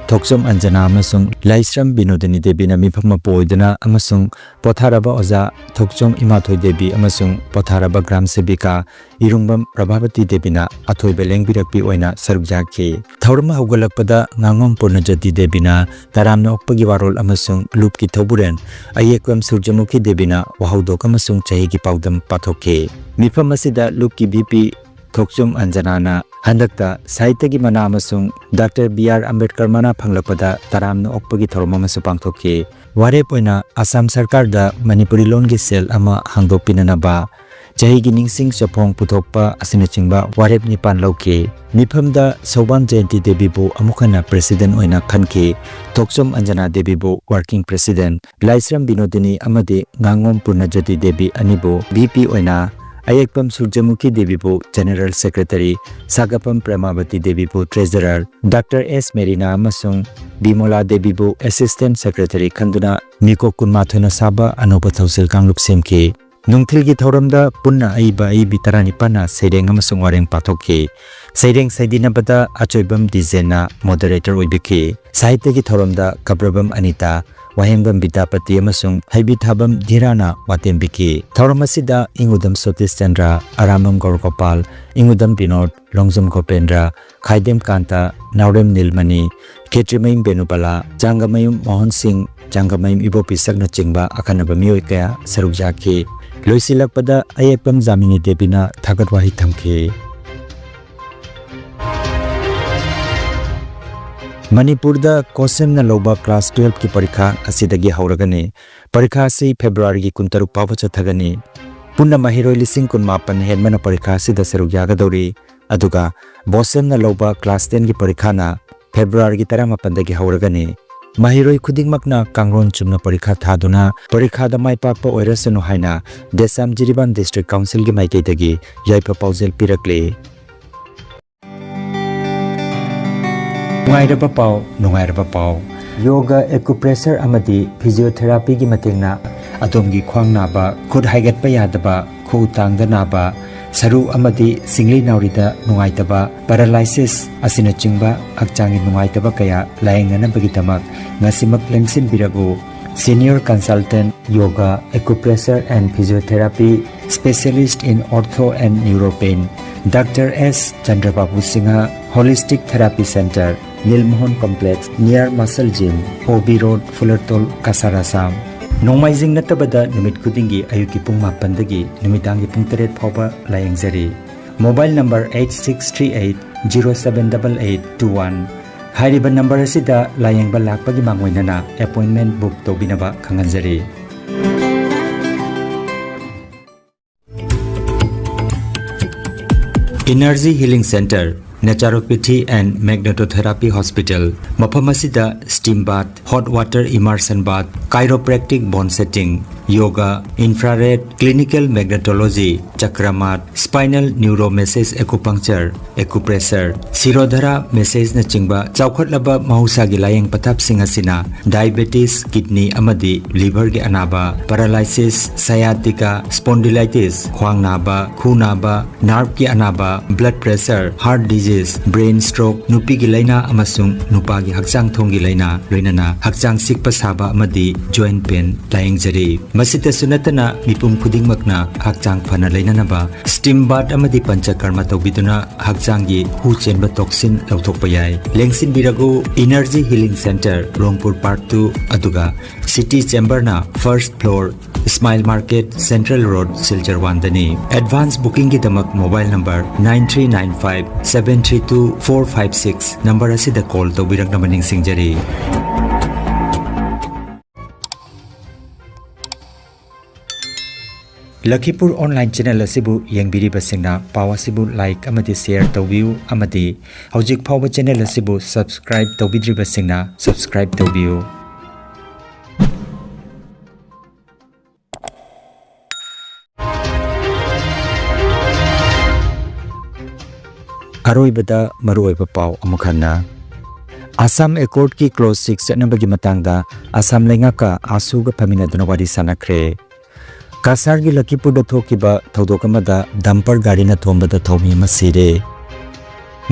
ꯊꯣꯛꯆꯣꯝ ꯑꯟꯖꯅꯥ ꯑꯃꯁꯨꯡ ꯂꯥꯏꯁ꯭ꯔꯝ ꯕꯤꯅꯣꯗꯤꯅꯤ ꯗꯦꯕꯤꯅ ꯃꯤꯐꯝ ꯃꯄꯨ ꯑꯣꯏꯗꯨꯅ ꯑꯃꯁꯨꯡ ꯄꯣꯊꯥꯔꯕ ꯑꯣꯖꯥ ꯊꯣꯛꯆꯣꯝ ꯏꯃꯥꯊꯣꯏ ꯗꯦꯕꯤ ꯑꯃꯁꯨꯡ ꯄꯣꯊꯥꯔꯕ ꯒ꯭ꯔꯥꯝ ꯁꯦꯕꯤꯀꯥ ꯏꯔꯨꯡꯕꯝ ꯄ꯭ꯔꯚꯥꯕꯇꯤ ꯗꯦꯕꯤꯅ ꯑꯊꯣꯏꯕ ꯂꯦꯡꯕꯤꯔꯛꯄꯤ ꯑꯣꯏꯅ ꯁꯔꯨꯛ ꯌꯥꯈꯤ꯫ ꯊꯧꯔꯝ ꯍꯧꯒꯠꯂꯛꯄꯗ ꯉꯥꯉꯣꯝ ꯄꯨꯔꯅꯖꯣꯇꯤ ꯗꯦꯕꯤꯅ ꯇꯔꯥꯝꯅ ꯑꯣꯛꯄꯒꯤ ꯋꯥꯔꯣꯜ ꯑꯃꯁꯨꯡ ꯂꯨꯞꯀꯤ ꯊꯧꯕꯨꯔꯦꯟ ꯑꯌꯦꯛꯄꯝ ꯁꯨꯔꯖꯃꯨꯈꯤ ꯗꯦꯕꯤꯅ ꯋꯥꯍꯧꯗꯣꯛ ꯑꯃꯁꯨꯡ ꯆꯍꯤꯒꯤ ꯄꯥꯎꯗꯝ ꯄꯥꯊꯣꯛꯈꯤ꯫ ꯃꯤꯐꯝ ꯑꯁꯤꯗ ꯂꯨꯞꯀꯤ ꯚꯤꯄꯤ ꯊꯣꯛꯆꯣꯝ ꯑꯟꯖꯅꯥꯅ ꯍꯟꯗꯛꯇ ꯁꯥꯍꯤꯇ꯭ꯌꯒꯤ ꯃꯅꯥ ꯑꯃꯁꯨꯡ ꯗꯥꯛꯇꯔ ꯕꯤ ꯑꯥꯔ ꯑꯝꯕꯦꯗꯀꯔ ꯃꯅꯥ ꯐꯪꯂꯛꯄꯗ ꯇꯔꯥꯝꯅ ꯑꯣꯛꯄꯒꯤ ꯊꯧꯔꯝ ꯑꯃꯁꯨ ꯄꯥꯡꯊꯣꯛꯈꯤ꯫ ꯋꯥꯔꯦꯞ ꯑꯣꯏꯅ ꯑꯁꯥꯝ ꯁꯔꯀꯥꯔꯗ ꯃꯅꯤꯄꯨꯔꯤ ꯂꯣꯟꯒꯤ cell ꯑꯃ ꯍꯥꯡꯗꯣꯛꯄꯤꯅꯅꯕ ꯆꯍꯤꯒꯤ ꯅꯤꯡꯁꯤꯡ ꯆꯐꯣꯡ ꯄꯨꯊꯣꯛꯄ ꯑꯁꯤꯅꯆꯤꯡꯕ ꯋꯥꯔꯦꯞ ꯅꯤꯄꯥꯟ ꯂꯧꯈꯤ꯫ ꯃꯤꯐꯝꯗ ꯁꯧꯕꯥꯝ ꯖꯌꯟꯇꯤ ꯗꯦꯕꯤꯕꯨ ꯑꯃꯨꯛ ꯍꯟꯅ president ꯑꯣꯏꯅ ꯈꯟꯈꯤ꯫ ꯊꯣꯛꯆꯣꯝ ꯑꯟꯖꯅꯥ ꯗꯦꯕꯤꯕꯨ working president, ꯂꯥꯏꯁ꯭ꯔꯝ ꯕꯤꯅꯣꯗꯤꯅꯤ ꯑꯃꯗꯤ ꯉꯥꯉꯣꯝ ꯄꯨꯔꯅꯖꯣꯇꯤ ꯗꯦꯕꯤ ꯑꯅꯤꯕꯨ ꯚꯤꯄꯤ ꯑꯣꯏꯅ, ꯑꯌꯦꯛꯄꯝ ꯁꯨꯔꯖꯃꯨꯈꯤ ꯗꯦꯕꯤꯕꯨ general secretary, ꯁꯥꯒꯐꯝ ꯄ꯭ꯔꯦꯃꯥꯕꯇꯤ ꯗꯦꯕꯤꯕꯨ treasurer, ꯗꯥꯛꯇꯔ ꯑꯦꯁ ꯃꯦꯔꯤꯅꯥ ꯑꯃꯁꯨꯡ ꯕꯤꯃꯣꯂꯥ ꯗꯦꯕꯤꯕꯨ assistant secretary ꯈꯟꯗꯨꯅ ꯃꯤꯀꯣꯛ ꯀꯨꯟꯃꯥꯊꯣꯏꯅ ꯁꯥꯕ ꯑꯅꯧꯕ ꯊꯧꯁꯤꯜ ꯀꯥꯡꯂꯨꯞ ꯁꯦꯝꯈꯤ꯫ ꯅꯨꯡꯊꯤꯜꯒꯤ ꯊꯧꯔꯝꯗ ꯄꯨꯟꯅ ꯑꯏꯕ ꯑꯏꯕꯤ ꯇꯔꯥꯅꯤꯄꯥꯟꯅ ꯁꯩꯔꯦꯡ ꯑꯃꯁꯨꯡ ꯋꯥꯔꯦꯡ ꯄꯥꯊꯣꯛꯈꯤ꯫ ꯁꯩꯔꯦꯡ ꯁꯩꯗꯤꯅꯕꯗ ꯑꯆꯣꯏꯕꯝ ꯗꯤꯖꯦꯟꯅ moderator ꯑꯣꯏꯕꯤꯈꯤ꯫ ꯁꯥꯍꯤꯇ꯭ꯌꯒꯤ ꯊꯧꯔꯝꯗ ꯀꯕ꯭ꯔꯕꯝ ꯑꯅꯤꯇꯥ, ꯋꯥꯍꯦꯡꯕꯝ ꯕꯤꯗ꯭ꯌꯥꯄꯇꯤ ꯑꯃꯁꯨꯡ ꯍꯩꯕꯤꯊꯥꯕꯝ ꯙꯤꯔꯥꯅ ꯋꯥꯇꯦꯝꯕꯤꯈꯤ꯫ ꯊꯧꯔꯝ ꯑꯁꯤꯗ ꯏꯪꯎꯗꯝ ꯁꯇꯤꯁ ꯆꯟꯗ꯭ꯔ, ꯑꯔꯥꯝꯕꯝ ꯒꯧꯔꯒꯣꯄꯥꯜ, ꯏꯪꯎꯗꯝ ꯕꯤꯅꯣꯗ, ꯂꯣꯡꯖꯝ ꯒꯣꯄꯦꯟꯗ꯭ꯔ, ꯈꯥꯏꯗꯦꯝ ꯀꯥꯟꯇ, ꯅꯥꯎꯔꯦꯝ ꯅꯤꯜꯃꯅꯤ, ꯈꯦꯇ꯭ꯔꯤꯃꯌꯨꯝ ꯕꯦꯅꯨꯕꯂꯥ, ꯆꯥꯡꯒꯃꯌꯨꯝ ꯃꯣꯍꯟ ꯁꯤꯡ, ꯆꯥꯡꯒꯃꯌꯨꯝ ꯏꯕꯣꯄꯤꯁꯛꯅꯆꯤꯡꯕ ꯑꯈꯟꯅꯕ ꯃꯤꯑꯣꯏ ꯀꯌꯥ ꯁꯔꯨꯛ ꯌꯥꯈꯤ꯫ ꯂꯣꯏꯁꯤꯜꯂꯛꯄꯗ ꯑꯌꯦꯛꯄꯝ ꯖꯥꯃꯤꯅꯤ ꯗꯦꯕꯤꯅ ꯊꯥꯒꯠ ꯋꯥꯍꯩ ꯊꯝꯈꯤ꯫ ꯃꯅꯤꯄꯨꯔꯗ ꯀꯣꯁꯦꯝꯅ ꯂꯧꯕ class twelve ꯀꯤ ꯄꯔꯤꯈꯥ ꯉꯁꯤꯗꯒꯤ ꯍꯧꯔꯒꯅꯤ꯫ ꯄꯔꯤꯈꯥ ꯑꯁꯤ ꯐꯦꯕ꯭ꯔꯨꯋꯥꯔꯤꯒꯤ ꯀꯨꯟꯇꯔꯨꯛ ꯐꯥꯎꯕ ꯆꯠꯊꯒꯅꯤ꯫ ꯄꯨꯟꯅ ꯃꯍꯩꯔꯣꯏ ꯂꯤꯁꯤꯡ ꯀꯨꯟꯃꯥꯄꯟ ꯍꯦꯟꯕꯅ ꯄꯔꯤꯈꯥ ꯑꯁꯤꯗ ꯁꯔꯨꯛ ꯌꯥꯒꯗꯧꯔꯤ꯫ ꯑꯗꯨꯒ ꯕꯣꯁꯦꯝꯅ ꯂꯧꯕ class ten ꯒꯤ ꯄꯔꯤꯈꯥꯅ ꯐꯦꯕ꯭ꯔꯨꯋꯥꯔꯤꯒꯤ ꯇꯔꯥꯃꯥꯄꯟꯗꯒꯤ ꯍꯧꯔꯒꯅꯤ꯫ ꯃꯍꯩꯔꯣꯏ ꯈꯨꯗꯤꯡꯃꯛꯅ ꯀꯥꯡꯂꯣꯟ ꯆꯨꯝꯅ ꯄꯔꯤꯈꯥ ꯊꯥꯗꯨꯅ ꯄꯔꯤꯈꯥꯗ ꯃꯥꯏ ꯄꯥꯛꯄ ꯑꯣꯏꯔꯁꯅꯨ ꯍꯥꯏꯅ ꯗꯦꯁꯥꯝ ꯖꯤꯔꯤꯕꯥꯝ district council ꯒꯤ ꯃꯥꯏꯀꯩꯗꯒꯤ ꯌꯥꯏꯐ ꯄꯥꯎꯖꯦꯜ ꯄꯤꯔꯛꯂꯤ꯫ ꯅꯨꯡꯉꯥꯏꯔꯕ ꯄꯥꯎ, ꯅꯨꯡꯉꯥꯏꯔꯕ ꯄꯥꯎ꯫ ꯌꯣꯒ, ꯑꯦꯀꯨꯄ꯭ꯔꯦꯁꯔ ꯑꯃꯗꯤ ꯐꯤꯖꯤꯑꯣꯊꯦꯔꯥꯄꯤꯒꯤ ꯃꯇꯦꯡꯅ ꯑꯗꯣꯝꯒꯤ ꯈ꯭ꯋꯥꯡ ꯅꯥꯕ, ꯈꯨꯠ ꯍꯥꯏꯒꯠꯄ ꯌꯥꯗꯕ, ꯈꯨꯎ ꯇꯥꯡꯗ ꯅꯥꯕ, ꯁꯔꯨ ꯑꯃꯗꯤ ꯁꯤꯡꯂꯤ ꯅꯥꯎꯔꯤꯗ ꯅꯨꯡꯉꯥꯏꯇꯕ, ꯄꯦꯔꯥꯂꯥꯏꯁꯤꯁ ꯑꯁꯤꯅꯆꯤꯡꯕ ꯍꯛꯆꯥꯡꯒꯤ ꯅꯨꯡꯉꯥꯏꯇꯕ ꯀꯌꯥ ꯂꯥꯌꯦꯡꯅꯅꯕꯒꯤꯗꯃꯛ ꯉꯁꯤꯃꯛ ꯂꯦꯡꯁꯤꯟꯕꯤꯔꯛꯎ꯫ Senior Consultant, Yoga, Acupressure and Physiotherapy, Specialist in Ortho and Neuropain, Doctor S Chandrababu Singha, Holistic Therapy Center, Nilmohan Complex, near Muscle Gym, O B Road, Fulartol, Kasar, Assam꯫ ꯅꯣꯡꯃꯥꯏꯖꯤꯡ ꯅꯠꯇꯕꯗ ꯅꯨꯃꯤꯠ ꯈꯨꯗꯤꯡꯒꯤ ꯑꯌꯨꯛꯀꯤ ꯄꯨꯡ ꯃꯥꯄꯟꯗꯒꯤ ꯅꯨꯃꯤꯗꯥꯡꯒꯤ ꯄꯨꯡ ꯇꯔꯦꯠ ꯐꯥꯎꯕ ꯂꯥꯌꯦꯡꯖꯔꯤ꯫ Mobile number eight six three eight zero seven double eight two one꯫ ꯍꯥꯏꯔꯤꯕ ꯅꯝꯕꯔ ꯑꯁꯤꯗ ꯂꯥꯌꯦꯡꯕ ꯂꯥꯛꯄꯒꯤ ꯃꯥꯡꯑꯣꯏꯅꯅ ꯑꯦꯄꯣꯏꯟꯃꯦꯟ ꯕꯨꯛ ꯇꯧꯕꯤꯅꯕ ꯈꯪꯍꯟꯖꯔꯤ꯫ Energy Healing Center, Naturopathy and Magnetotherapy Hospital, ꯃꯐꯝ ꯑꯁꯤꯗ steam bath, hot water immersion bath, chiropractic bone setting, yoga, infrared, clinical magnetology, chakramat, spinal neuromassage acupuncture, acupressure, Shirodhara massageꯅꯆꯤꯡꯕ ꯆꯥꯎꯈꯠꯂꯕ ꯃꯍꯧꯁꯥꯒꯤ ꯂꯥꯌꯦꯡ ꯄꯊꯥꯞꯁꯤꯡ ꯑꯁꯤꯅ diabetes, kidney ꯑꯃꯗꯤ liverꯒꯤ ꯑꯅꯥꯕ, paralysis, sciatica, spondylitis, ꯈ꯭ꯋꯥꯡ ꯅꯥꯕ, ꯈꯨ ꯅꯥꯕ, nerveꯀꯤ ꯑꯅꯥꯕ, blood pressure, heart disease, brain stroke, ꯅꯨꯄꯤꯒꯤ ꯂꯥꯏꯅꯥ ꯑꯃꯁꯨꯡ ꯅꯨꯄꯥꯒꯤ ꯍꯛꯆꯥꯡ ꯊꯣꯡꯒꯤ ꯂꯥꯏꯅꯥ, ꯂꯣꯏꯅꯅ ꯍꯛꯆꯥꯡ ꯆꯤꯛꯄ ꯁꯥꯕ ꯑꯃꯗꯤ joint pain ꯂꯥꯌꯦꯡꯖꯔꯤ꯫ ꯃꯁꯤꯇꯁꯨ ꯅꯠꯇꯅ ꯃꯤꯄꯨꯝ ꯈꯨꯗꯤꯡꯃꯛꯅ ꯍꯛꯆꯥꯡ ꯐꯅ ꯂꯩꯅꯅꯕ steam bath ꯑꯃꯗꯤ ꯄꯟꯆꯀꯔꯃ ꯇꯧꯕꯤꯗꯨꯅ ꯍꯛꯆꯥꯡꯒꯤ ꯍꯨ ꯆꯦꯟꯕ toxin ꯂꯧꯊꯣꯛꯄ ꯌꯥꯏ꯫ ꯂꯦꯡꯁꯤꯟꯕꯤꯔꯒꯨ Energy Healing Center, ꯔꯣꯡꯄꯨꯔ Park two, ꯑꯗꯨꯒ City Chamberꯅ first floor, Smile Market, Central Road, Silchar one ꯗꯅꯤ꯫ Advance bookingꯒꯤꯗꯃꯛ mobile number nine three nine five seven three two four five six number ꯑꯁꯤꯗ call ꯇꯧꯕꯤꯔꯛꯅꯕ ꯅꯤꯡꯁꯤꯡꯖꯔꯤ꯫ ꯂꯈꯤꯄꯨꯔ online channel ꯑꯁꯤꯕꯨ ꯌꯦꯡꯕꯤꯔꯤꯕꯁꯤꯡꯅ ꯄꯥꯎ ꯑꯁꯤꯕꯨ like ꯑꯃꯗꯤ share ꯇꯧꯕꯤꯌꯨ, ꯑꯃꯗꯤ ꯍꯧꯖꯤꯛ ꯐꯥꯎꯕ channel ꯑꯁꯤꯕꯨ subscribe ꯇꯧꯕꯤꯗ꯭ꯔꯤꯕꯁꯤꯡꯅ subscribe ꯇꯧꯕꯤꯌꯨ꯫ ꯑꯔꯣꯏꯕꯗ ꯃꯔꯨꯑꯣꯏꯕ ꯄꯥꯎ ꯑꯃꯨꯛ ꯍꯟꯅ꯫ ꯑꯁꯥꯝ ꯑꯦꯀꯣꯔꯗꯀꯤ ꯀ꯭ꯂꯣꯖ ꯁꯤꯛꯁ ꯆꯠꯅꯕꯒꯤ ꯃꯇꯥꯡꯗ ꯑꯁꯥꯝ ꯂꯩꯉꯥꯛꯀ ꯑꯥꯁꯨꯒ ꯐꯝꯃꯤꯟꯅꯗꯨꯅ ꯋꯥꯔꯤ ꯁꯥꯟꯅꯈ꯭ꯔꯦ꯫ ꯀꯁꯥꯔꯒꯤ ꯂꯈꯤꯄꯨꯔꯗ ꯊꯣꯛꯈꯤꯕ ꯊꯧꯗꯣꯛ ꯑꯃꯗ ꯗꯝꯄꯔ ꯒꯥꯔꯤꯅ ꯊꯣꯝꯕꯗ ꯊꯧꯃꯤ ꯑꯃ ꯁꯤꯔꯦ꯫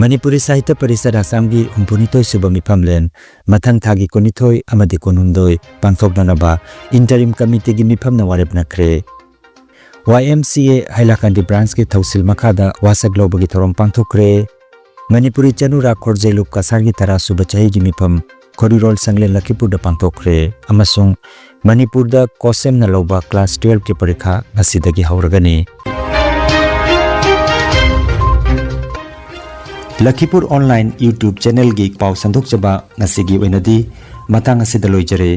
ꯃꯅꯤꯄꯨꯔꯤ ꯁꯥꯍꯤꯇ꯭ꯌ ꯄꯔꯤꯁꯠ ꯑꯁꯥꯝꯒꯤ ꯍꯨꯝꯐꯨꯅꯤꯊꯣꯏ ꯁꯨꯕ ꯃꯤꯐꯝꯂꯦꯟ ꯃꯊꯪ ꯊꯥꯒꯤ ꯀꯨꯟꯅꯤꯊꯣꯏ ꯑꯃꯗꯤ ꯀꯨꯟꯍꯨꯝꯗꯣꯏ ꯄꯥꯡꯊꯣꯛꯅꯅꯕ ꯏꯟꯇꯔꯤꯝ ꯀꯃꯤꯇꯤꯒꯤ ꯃꯤꯐꯝꯅ ꯋꯥꯔꯦꯞꯅꯈ꯭ꯔꯦ꯫ ꯋꯥꯏ ꯑꯦꯝ ꯁꯤ ꯑꯦ ꯍꯥꯏꯂꯥꯀꯥꯟꯗꯤ ꯕ꯭ꯔꯥꯟꯁꯀꯤ ꯊꯧꯁꯤꯜ ꯃꯈꯥꯗ ꯋꯥꯁꯛ ꯂꯧꯕꯒꯤ ꯊꯧꯔꯝ ꯄꯥꯡꯊꯣꯛꯈ꯭ꯔꯦ꯫ ꯃꯅꯤꯄꯨꯔꯤ ꯆꯅꯨꯔꯥꯈꯣꯔ ꯖꯩꯂꯨꯞ ꯀꯁꯥꯔꯒꯤ ꯇꯔꯥ ꯁꯨꯕ ꯆꯍꯤꯒꯤ ꯃꯤꯐꯝ ꯈꯣꯔꯤꯔꯣꯜ ꯁꯪꯂꯦꯟ ꯂꯈꯤꯄꯨꯔꯗ ꯄꯥꯡꯊꯣꯛꯈ꯭ꯔꯦ ꯑꯃꯁꯨꯡ ꯃꯅꯤꯄꯨꯔꯗ ꯀꯣꯁꯦꯝꯅ ꯂꯧꯕ ꯀ꯭ꯂꯥꯁ ꯇꯨꯌꯦꯜꯐꯀꯤ ꯄꯔꯤꯈꯥ ꯉꯁꯤꯗꯒꯤ ꯍꯧꯔꯒꯅꯤ꯫ ꯂꯈꯤꯄꯨꯔ ꯑꯣꯟꯂꯥꯏꯟ YouTube ꯆꯦꯅꯦꯜꯒꯤ ꯄꯥꯎ ꯁꯟꯗꯣꯛꯆꯕ ꯉꯁꯤꯒꯤ ꯑꯣꯏꯅꯗꯤ ꯃꯇꯥꯡ ꯑꯁꯤꯗ ꯂꯣꯏꯖꯔꯦ꯫